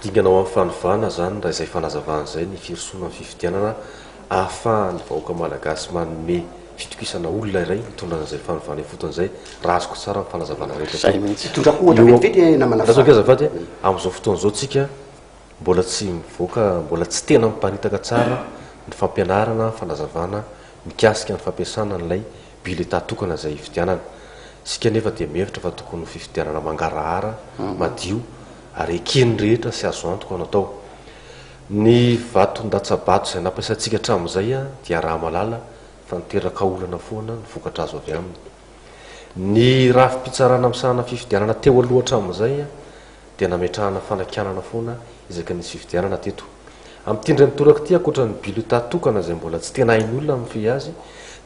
Dingana ho amin'ny fanovana izany raha izay fanazavana izay ny firosoana amin'ny fifidianana ahafahan'ny vahoaka malagasy manome fitokisana olona iray mitondra an'izay fanovana ifotony izay raha azoko tsara ny fanazavana rehetra teo. Izay mihitsy. Hitondrako ohatra vetivety namana Andraso ange azafady a, amin'izao fotoana izao tsika Mbola tsy mivoaka, mbola tsy tena miparitaka tsara ny fampianarana, fanazavana mikasika ny fampiasana an'ilay bulletin tokana izay hifidianana. Isika anefa dia mihevitra fa tokony ho fifidianana mangarahara, madio ary eken'ny rehetra sy azo antoka no atao. Ny vaton-datsabato izay nampiasaintsika hatramin'izay dia araha-mahalala fa niteraka olana foana ny vokatra azo avy aminy. Ny rafi-pitsarana misahana fifidianana teo aloha hatramin'izay dia nametrahana fanakianana foana isaky ny nisy fifidianana teto. Amin'ity indray mitoraka ity, ankoatra ny bulletin tokana izay mbola tsy tena hain'ny olona ny mifehy azy,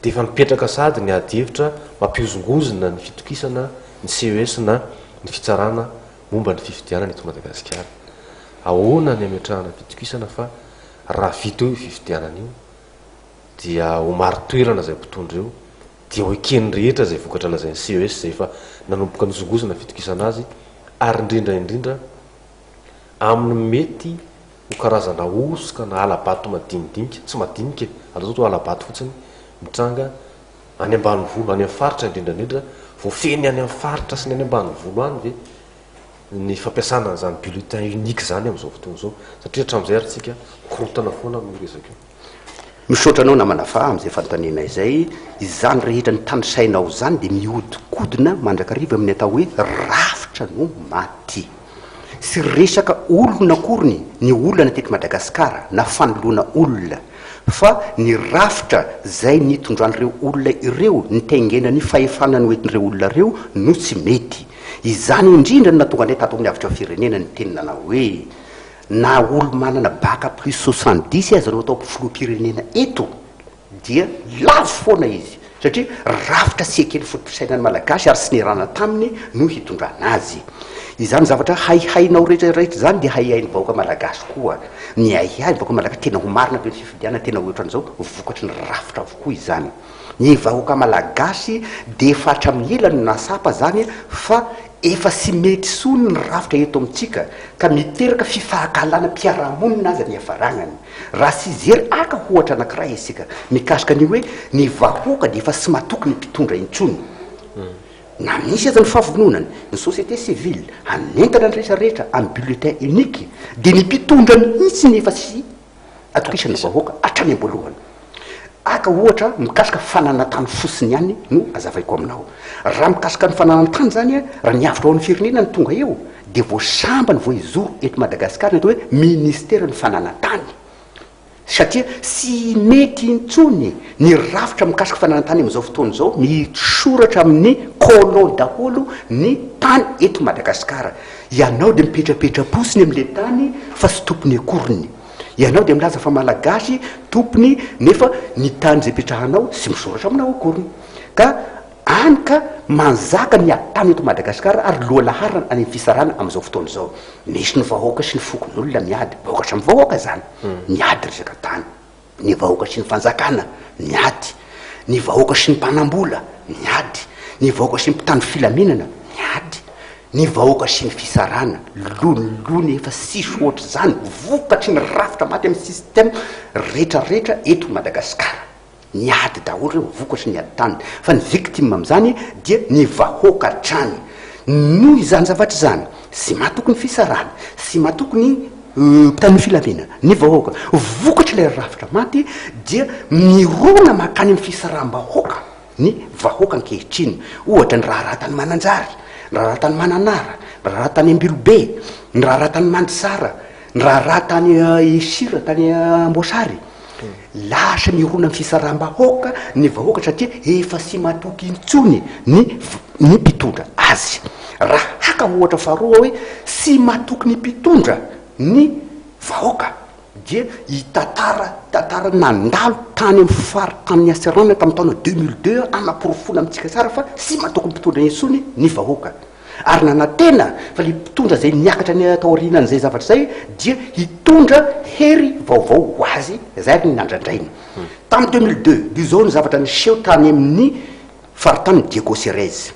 dia efa mipetraka sahady ny ady hevitra mampihozongozona ny fitokisana ny CES na ny fitsarana momba ny fifidianana eto Madagasikara. Ahoana ny hametrahana fitokisana fa raha vita eo io fifidianana io dia ho marin-toerana izay mpitondra eo dia ho eken'ny rehetra izay vokatra lazain'ny CES izay efa nanomboka nozongozona ny fitokisana azy ary indrindra indrindra amin'ny mety ho karazana hosoka na hala-bato madinidinika, tsy madinika e, aleo atao hala-bato fotsiny, mitranga any ambanivolo, any amin'ny faritra indrindra indrindra, voafehy ny any amin'ny faritra sy ny any ambanivolo any ve ny fampiasana an'izany bulletin unique izany amin'izao fotoana izao, satria hatramin'izay ary tsika mikorontana foana amin'io resaka io. Misaotra anao namana fa amin'izay fanontaniana izay, izany rehetra notanisainao izany dia mihodinkodina mandrakariva amin'ny atao hoe rafitra no maty. Tsy resaka olona akory ny olana teto Madagasikara na fanoloana olona fa ny rafitra izay nitondran'ireo olona ireo nitaingenan'ny fahefana noentin'ireo olona ireo no tsy mety. Izany indrindra no nahatonga anay tato amin'ny Avotra Firenena niteny nanao hoe Na olo manana bac plus 70 aza no atao filoham-pirenena eto dia lavo foana izy satria rafitra tsy eken'ny foto-pisainan'ny Malagasy ary tsy niarahana taminy no hitondrana azy. Izany zavatra haihainao rehetra rehetra izany dia haihain'ny vahoaka Malagasy koa. Miahiahy ny vahoaka Malagasy tena ho marina ve ny fifidianana tena ho ohatran'izao? Vokatry ny rafitra avokoa izany. Ny vahoaka Malagasy dia efa hatramin'ny ela no nahatsapa izany fa efa tsy mety intsony ny rafitra eto amintsika ka miteraka fifahakalana mpiarahamonina aza ny hiafaragnany. Raha tsy hijery haka ohatra anankiray isika mikasika ny hoe ny vahoaka dia efa tsy matoky ny mpitondra intsony. Na misy aza ny fahavononany, ny société civile hanentana ny rehetra rehetra amin'ny bulletin unique dia ny mpitondra mihitsy no efa tsy Atokisan'ny vahoaka hatrany am-boalohany. Haka ohatra mikasika fananan-tany fotsiny ihany no azavaiko aminao. Raha mikasika ny fananan-tany izany, raha ny avotra ho an'ny firenena no tonga eo, dia vao sambany vao hijoro eto Madagasikara ny atao hoe ministeran'ny fananan-tany. Satria tsy mety intsony ny rafitra mikasika fananan-tany amin'izao fotoana izao, misoratra amin'ny colon daholo ny tany eto Madagasikara. Ianao dia mipetrapetra-potsiny amin'ilay tany fa tsy tompony akoriny. Ianao dia milaza fa Malagasy tompony nefa ny tany izay ipetrahanao tsy misoratra aminao akoriny. Ka any ka manjaka ny ady tany eto Madagasikara ary lohalaharana any amin'ny fitsarana amin'izao fotoana izao. Misy ny vahoaka sy ny fokonolona miady, vahoaka samy vahoaka izany, miady resaka tany. Ny vahoaka sy ny fanjakana miady, ny vahoaka sy ny mpanambola miady, ny vahoaka sy ny mpitandro filaminana miady, ny vahoaka sy ny fisarana, lonilony efa tsisy ohatr'izany vokatry ny rafitra maty amin'ny système retraretra eto Madagasikara. Niady daholo ireo vokatry ny ady tany fa ny victime amin'izany dia ny vahoaka hatrany. Noho izany zavatra izany, tsy matoky ny fisarahana, tsy matoky ny mpitandro ny filaminana ny vahoaka. Vokatry ilay rafitra maty dia mirona mankany amin'ny fisaraham-bahoaka ny vahoaka ankehitriny. Ohatra ny raharaha tany Mananjary, ny raharaha tany Mananara, ny raharaha tany Ambilobe, ny raharaha tany Mandritsara, ny raharaha tany Esira, tany Amboasary. Lasa mirona amin'ny fisaraham-bahoaka ny vahoaka satria efa tsy matoky intsony ny ny mpitondra azy. Raha haka ohatra faharoa hoe tsy matoky ny mpitondra ny vahoaka dia i tantara tantara nandalo tany amin'ny faritanin'i Antsiranana tamin'ny taona 2002 hanaporofoana amintsika tsara fa tsy matoky ny mpitondra intsony ny vahoaka. Ary nanantena fa ilay mpitondra izay niakatra ny taorianan'izay zavatra izay dia hitondra hery vaovao ho azy, izay ary ny nandrandrainy. Tamin'ny 2002, dia izao ny zavatra niseho tany amin'ny faritanin'i Diego Cerez.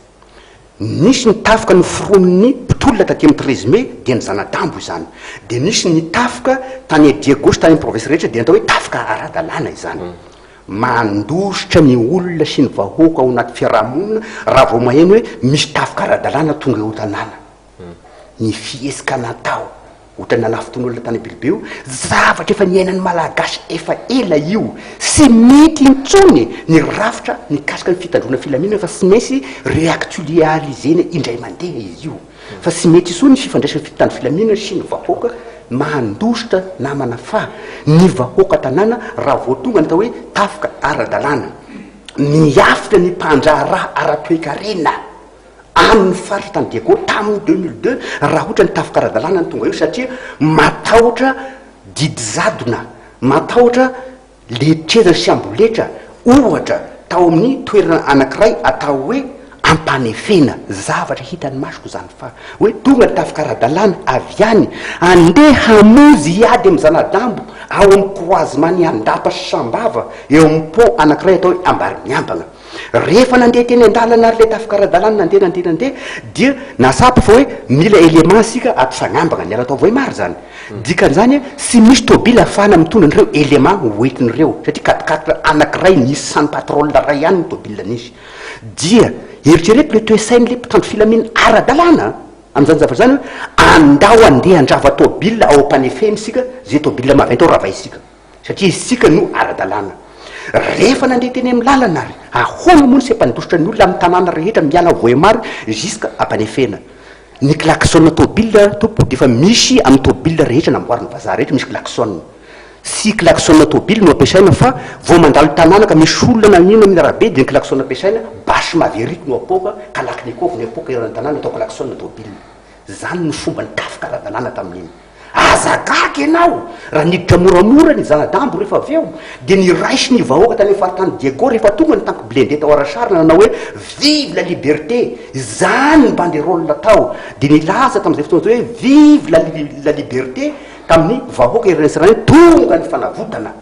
Nisy ny tafika noforonin'ny mpitolona taty amin'ny 13 mai, dia ny zana-dambo izany. Dia nisy ny tafika tany Diego sy tany amin'ny province rehetra, dia natao hoe tafika ara-dalàna izany. Mandositra ny olona sy ny vahoaka ao anaty fiaraha-monina raha vao maheno hoe misy tafika ara-dalàna tonga eo an-tanàna. Ny fihetsika natao, ohatran'ny nanafintohin'olona tany Ambilobe io, zavatra efa niainan'ny Malagasy efa ela io. Tsy mety intsony ny rafitra mikasika ny fitandroana filaminana fa tsy maintsy réactualiser-na indray mandeha izy io. Fa tsy mety intsony ny fifandraisan'ny fitandro filaminana sy ny vahoaka mandositra namana fa ny vahoaka tanàna raha vao tonga ny atao hoe tafika ara-dalàna miafina ny mpandraharaha ara-toekarena amin'ny faritra tany Diego tamin'ny 2002 raha ohatra ny tafika ara-dalàna no tonga eo satria matahotra didy jadona matahotra Letreza sy amboletra, ohatra, tao amin'ny toerana anankiray atao hoe Ampanefena. Zavatra hitan'ny masoko izany fa hoe tonga ny tafika ara-dalàna avy any, andeha hamonjy hiady amin'ny zana-dambo ao amin'ny croisement-n'i Andapa sy Sambava, eo amin'ny pont anankiray atao hoe Ambarimiambagna. Rehefa nandeha teny an-dalana ary ilay tafika ara-dalàna nandeha nandeha nandeha dia nahatsapa fa hoe mila élément isika ato Sagnambagna, niala tao Vohemar izany. Dikan'izany tsy misy tôbily ahafahana mitondra an'ireo élément hoentiny ireo satria quatre-quatre anankiray Nissan Patrol iray ihany ny tôbily nisy. Dia eritrereto ilay toe-tsain'ilay mpitandro filaminana ara-dalàna amin'izany zavatra izany hoe andao andeha handrava tôbily ao am-panefena isika, izay tôbily maventy ao ravaintsika. Satria isika no ara-dalàna. Rehefa nandeha teny amin'ny lalana ary, ahoana moa no tsy hampandositra ny olona amin'ny tanàna rehetra miala Vohemar jusqu'à Ampanefena? Ny klaxon tôbila tompoko dia efa misy amin'ny tôbila rehetra namboarin'ny vazaha rehetra misy klaxon. Tsy klaxon tôbily no ampiasaina fa vao mandalo tanàna ka misy olona na inona amin'ny arabe dia ny klaxon ampiasaina, basy maverick no apoaka, kalachnikov no apoaka eran'ny tanàna atao klaxon tôbila. Zany no fomba nitafika ara-dalàna tamin'iny. Aza gaga ianao raha niditra moramora ny zana-dambo rehefa avy eo dia niraisy ny vahoaka tany amin'ny faritany Diego rehefa tonga ny tanky blindé tao Arasarina nanao hoe Vive la liberté! Izany ny banderole tao dia nilaza tamin'izay fotoana izay hoe Vive la la liberté tamin'ny vahoaka eran'i Israely tonga ny fanavotana.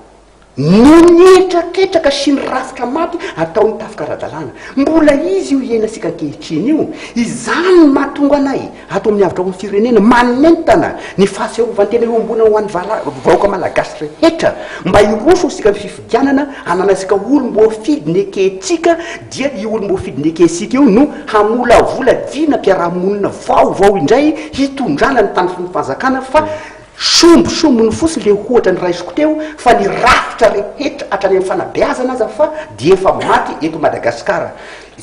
Noho ny hetraketraka sy ny rafitra maty ataon'ny tafika ara-dalàna. Mbola izy io iainantsika ankehitriny io. Izany no mahatonga anay ato amin'ny Avotra ho an'ny Firenena manentana ny fahatsiarovan-tena iombonana ho an'ny vahoaka malagasy rehetra mba hiroso isika amin'ny fifidianana hananantsika olom-boafidy nekentsika dia io olom-boafidy nekentsika io no hamolavola dinam-piarahamonina vaovao indray hitondrana ny tany sy ny fanjakana fa Sombisombiny fotsiny le ohatra noraisiko teo fa ny rafitra rehetra hatrany amin'ny fanabeazana aza fa dia efa maty eto Madagasikara.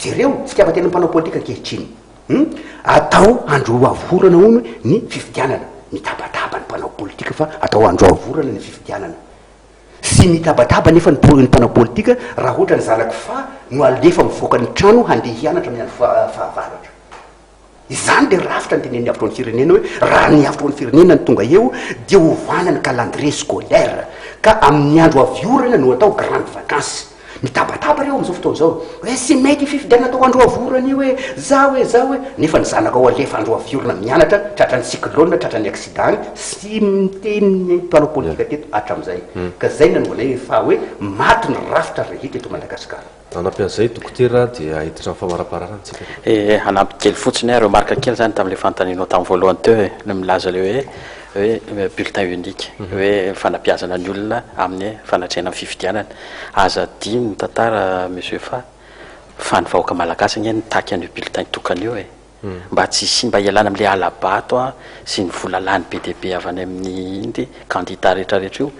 Jereo fitiavan-tenan'ny mpanao politika ankehitriny. Hum? Atao andro avorana hono ny fifidianana. Mitabataba ny mpanao politika fa atao andro avorana ny fifidianana. Sy mitabataba anefa ny ny mpanao politika raha ohatra ny zanak'i Fa no alefa mivoaka ny trano handeha hianatra amin'ny andro fahavaratra. Izany ilay rafitra notenenin'ny Avotra ho an'ny Firenena hoe raha ny Avotra ho an'ny Firenena no tonga eo dia ovana ny calendrier scolaire ka amin'ny andro avy orana no atao grande vacances. Mitabataba reo amizao fotoana zao hoe tsy mety io fifidianana atao andro avorana io e, zao e zao e, nefa ny zanakao alefa andro aviorana mianatra tratran'ny cyclone tratran'ny accident any, tsy miteny ny mpanao politika teto hatramizay, ka zay nanaovanay fa hoe maty ny rafitra rehetra eto Madagascar. Hanampy an'izay Dokotera dia hiditra amin'ny famaraparana tsika. Eh, hanampy kely fotsiny aho, remarque kely zany tamin'ilay fanontanianao tamin'ny voalohany teo e, ny milaza ilay hoe hoe bulletin unique, hoe fanabeazana ny olona amin'ny fanatrehana ny fifidianana. Aza adino ny tantara Monsieur Fa, fa ny vahoaka malagasy ange nitaky an'io bulletin tokana io e. Mba tsy hisian, mba hialana amin'ilay hala-bato sy ny vola lany be dia be avy any amin'ny inty candidat rehetra rehetra io.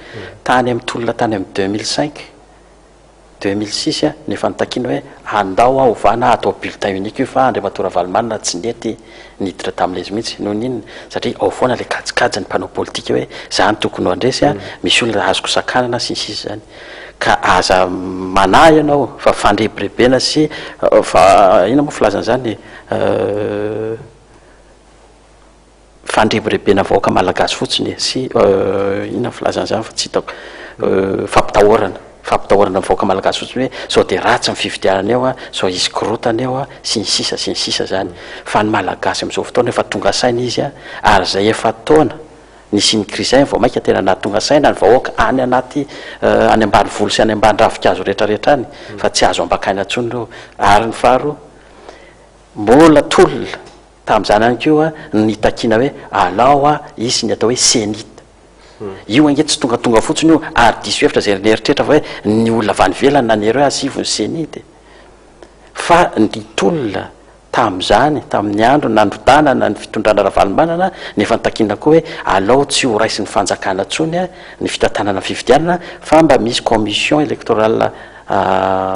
Tany amin'ny tolona tany amin'ny 2005, 2006 no efa nitakiana hoe andao ovana atao bulletin unique io fa Andriamatoa Ravalomanana tsy nety niditra tamin'ilay izy mihitsy. Noho ny inona? Satria ao foana ilay kajikajin'ny mpanao politika hoe za no tokony ho handresy, misy olona azoko sakanana sy ny sisa izany. Ka aza manahy ianao fa fandrebirebena sy fa inona moa filazana izany? Fandrebirebena vahoaka malagasy fotsiny e, sy inona ny filazana izany fa tsy hitako, fampitahorana, fampitahorana ny vahoaka malagasy fotsiny hoe sao dia ratsy ny fifidianana eo an, sao hisy korontana eo an, sy ny sisa sy ny sisa izany. Fa ny malagasy amin'izao fotoana efa tonga saina izy an, ary izay efa-taona nisian'ny crise izay vao mainka tena nahatonga saina ny vahoaka any anaty any ambanivolo sy any ambany ravinkazo rehetra rehetra any fa tsy azo ambakaina intsony ireo. Ary ny faharoa, mbola tolona Tamin'izany ihany koa no nitakiana hoe alao hisy ny atao hoe Cenit. Io ange tsy tongatonga fotsiny io ary diso hevitra izay nieritreritra fa hoe ny olona avy any ivelany nanery hoe asivo ny Cenit e. Fa ny tolona tamin'izany, tamin'ny andro nandrodanana ny fitondrana Ravalomanana no efa nitakiana koa hoe alao tsy ho raisin'ny fanjakana intsony ny fitantanana ny fifidianana fa mba misy commission électorale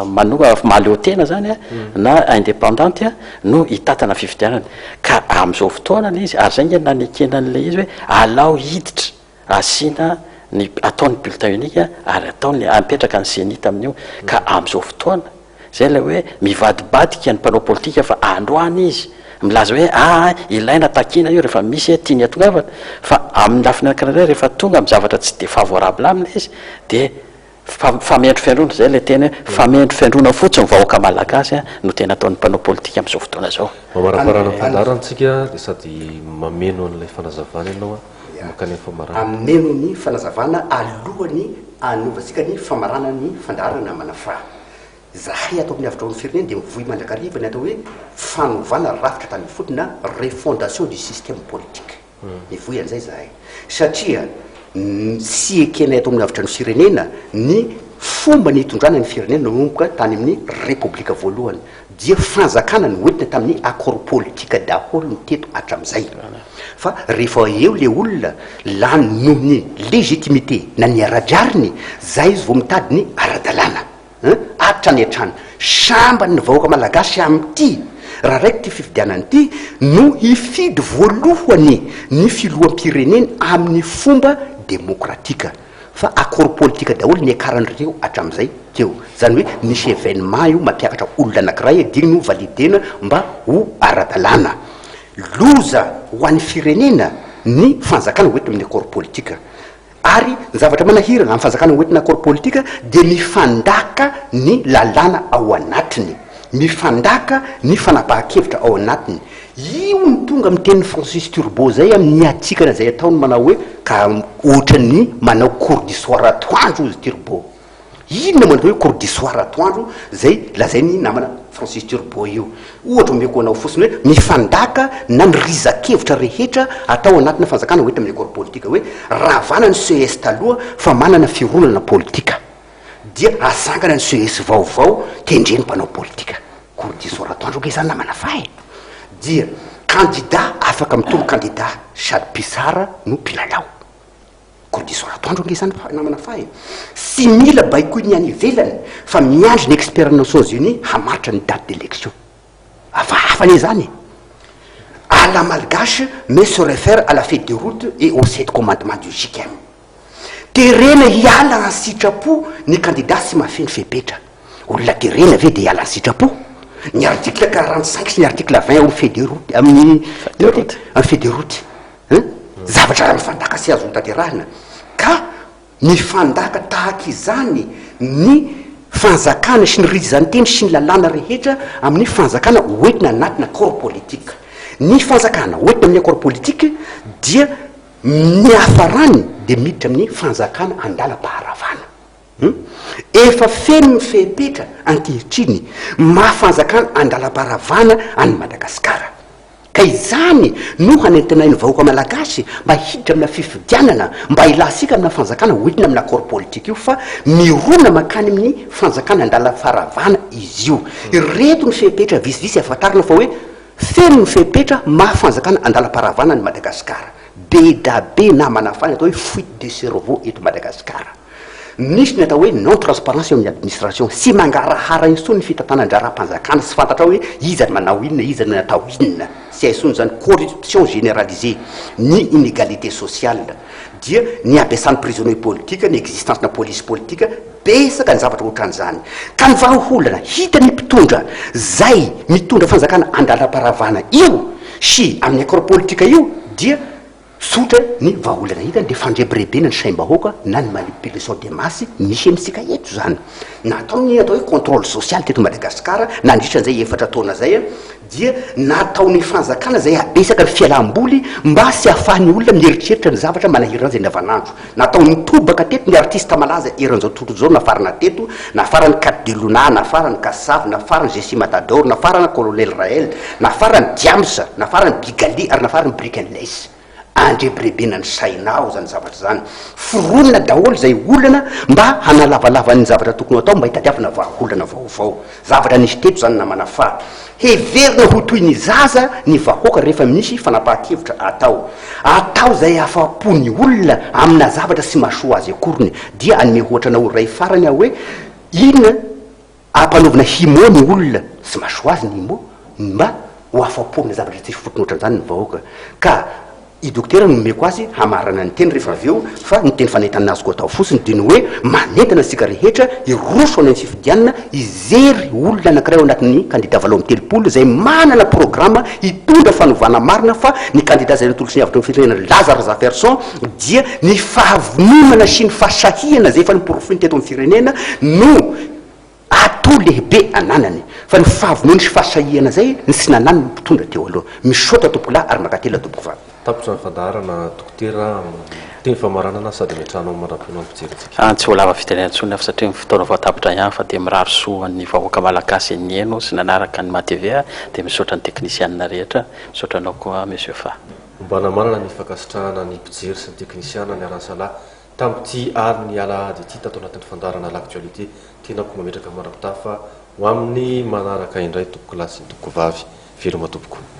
manoka mahaleo tena zany na indépendante no hitantana fifidianana ka amin'izao fotoana ilay izy ary zay nge nanekena an'ilay izy hoe alao hiditra asiana ny atao ny bulletin unique ary atao ny apetraka ny CENI tamin'io ka amin'izao fotoana zay ilay hoe mivadibadika ny mpanao politika fa androany izy milaza hoe aa ilaina takiana io rehefa misy tiany hatongavana fa amin'ny lafiny anankiray rehefa tonga amin'ny zavatra tsy de favorable aminy izy de Famendrofendrona, izay ilay teny hoe famendrofendrona fotsiny vahoaka malagasy no tena ataon'ny mpanao politika amin'izao fotoana izao. Mamaraparana ny fandaharana tsika dia sady mameno an'ilay fanazavana ianao mankany amin'ny famaranana. Hameno ny fanazavana alohan'ny hanaovantsika ny famaranana ny fandaharana namana fa izahay ato amin'ny Avotra ho an'ny Firenena dia mivoy mandrakariva ny atao hoe fanovana rafitra tany ifotony na refondation du système politique. Mivoy an'izay izahay satria tsy ekenay ato amin'ny Avotra ny Firenena ny fomba nitondrana ny firenena nanomboka tany amin'ny Repoblika voalohany dia fanjakana noentina tamin'ny accord politique daholo ny teto hatramin'izay fa rehefa eo le olona lany noho ny légitimité na ny ara-drariny zay izy vao mitady ny ara-dalàna. Hein? Hatrany hatrany. Sambany ny vahoaka malagasy amin'ity, raha raiko ity fifidianana ity, no hifidy voalohany ny filoham-pireneny amin'ny fomba demokratika. Fa accord politika daholo niakaran'ireo hatramin'izay teo. Izany hoe misy événement io mampiakatra olona anankiray dia iny no validena mba ho ara-dalàna. Loza ho an'ny firenena ny fanjakana hoentina amin'ny accord politika. Ary ny zavatra manahirana amin'ny fanjakana hoentina accord politique dia mifandaka ny lalàna ao anatiny, mifandaka ny fanapahan-kevitra ao anatiny. Io no tonga amin'ny tenin'i Francis Turbo izay amin'ny hatsikana izay ataony manao hoe ka ohatran'ny manao cours du soir atoandro hozy Turbo. Inona moa ny atao hoe cours du soir atoandro izay lazain'ny namana Francis Turbo io? Ohatra omeko anao fotsiny hoe mifandaka na ny riza-kevitra rehetra atao anatina fanjakana hoentina amin'ny accord politique hoe ravana ny ces taloha fa manana fironana politika dia asangana ny ces vaovao tendren'ny mpanao politika. Cours du soir atoandro ange izany namana fa e! Dia candidat afaka mitoro candidat sady mpisara no mpilalao. Koa diso ratoandro ange izany namana fa e! Tsy mila baikoin'ny any ivelany fa miandry ny expert Nations Unies hamaritra ny date d'élection. Hafahafa anie izany e! À la malgache mais se réfère à la feuille de route et aux sept commandements du JKM. Terena hiala an-sitrapo ny kandida sy mahafeno fepetra. Olona terena ve dia hiala an-sitrapo? Ny article 45 sy ny article 20 ao amin'ny feuille de route, amin'ny, inona ty? Amin'ny feuille de route. Hein? Zavatra mifandaka sy azo notanterahina. Ka mifandaka tahaka izany ny fanjakana sy ny rijan-teny sy ny lalàna rehetra amin'ny fanjakana hoentina anatina accord politique. Ny fanjakana hoentina amin'ny accord politique dia ny hafarany dia miditra amin'ny fanjakana andalam-paharavana. Hum. Efa feno ny fepetra ankehitriny maha fanjakana andalam-paharavana an'i Madagasikara. Ka izany no hanentenain'ny vahoaka malagasy mba hiditra amina fifidianana, mba hilatsika amina fanjakana hoentina amina accord politique io fa mirona mankany amin'ny fanjakana andalam-paharavana izy io. Ireto ny fepetra vitsivitsy ahafantarana fa hoe feno ny fepetra maha fanjakana andalam-paharavana an'i Madagasikara. Be da be namana fa ny atao hoe fuite de cerveau eto Madagasikara. Misy ny atao hoe non transparence eo amin'ny administration, tsy mangarahara intsony ny fitantanan-draharaham-panjakana, tsy fantatrao hoe iza no manao inona, iza no natao inona, tsy hay intsony izany, corruption généralisée, ny inégalité sociale, dia ny habesan'ny prisonniers politiques, ny existence-na police politique, betsaka ny zavatra ohatran'izany. Ka ny vahaolana hitan'ny mpitondra zay mitondra fanjakana andalam-paravana io sy amin'ny accord politique io dia Tsotra ny vahaolana hitany dia fandrebirebena ny saim-bahoaka na ny manipulation des masses misy amintsika eto izany. Natao ny atao hoe contrôle social teto Madagasikara nandritra an'izay efatra taona izay dia nataon'ny fanjakana izay habetsaka ny fialam-boly mba tsy hahafahan'ny olona mieritreritra ny zavatra manahirana azy andavanandro. Natao nitobaka teto ny artista malaza eran'izao tontolo izao nafarana teto, nafaran'i Cat de Luna, nafaran'i Kassav, nafaran'i Jessy Matador, nafarana Colonel Rael, nafaran'i Diams, nafaran'i Bigali ary nafaran'i Brick and Lace. Andrebirebena ny sainao izany zavatra izany. Foronina daholo izay olana mba hanalavalava ny zavatra tokony ho atao mba hitadiavana vahaolana vaovao. Zavatra nisy teto izany namana fa heverina ho toy ny zaza ny vahoaka rehefa misy fanapahan-kevitra atao. Atao izay afa-po ny olona amina zavatra tsy mahasoa azy akoriny. Dia hanome ohatra anao iray farany aho hoe inona ampanaovina himo ny olona tsy mahasoa azy ny himo mba ho afa-po amina zavatra tsisy fotony ohatran'izany ny vahoaka. Ka I Dokotera no nomeko azy hamarana ny teny rehefa avy eo fa ny teny fanentanana azoko atao fotsiny dia ny hoe manentana antsika rehetra hiroso any amin'ny fifidianana hijery olona anankiray ao anatin'ny kandida 38 izay manana programa hitondra fanovana marina fa ny kandida izay natolotry ny Avotry ny Firenena Laza Razafiarison dia ny fahavononana sy ny fahasahihana izay efa noporofoiny teto amin'ny firenena no Atout lehibe ananany fa ny fahavonony sy fahasahihana zay ny tsy nanan'ny mpitondra teo aloha. Misaotra tompokolahy ary mankatelina tompokovavy. Tapitra ny fandaharana Dokotera a! Teny famaranana sady ametrahanao mandra-pihaona ny mpijery antsika. Tsy ho lava fitenenana intsony aho satria ny fotoana vao tapitra ihany fa dia mirary soa ho an'ny vahoaka malagasy nihaino sy nanaraka ny matv dia misaotra ny teknisianina rehetra, misaotra anao koa Monsieur Fa. Ombana manana ny fankasitrahana ny mpijery sy ny teknisiana niara-nisalahy Tamin'ity alin'ny alahady ity tato anatin'ny fandaharana L'actualité, tenako mametraka mandra-pitafa ho amin'ny manaraka indray tompokolahy sy ny tompokovavy. Veloma tompoko.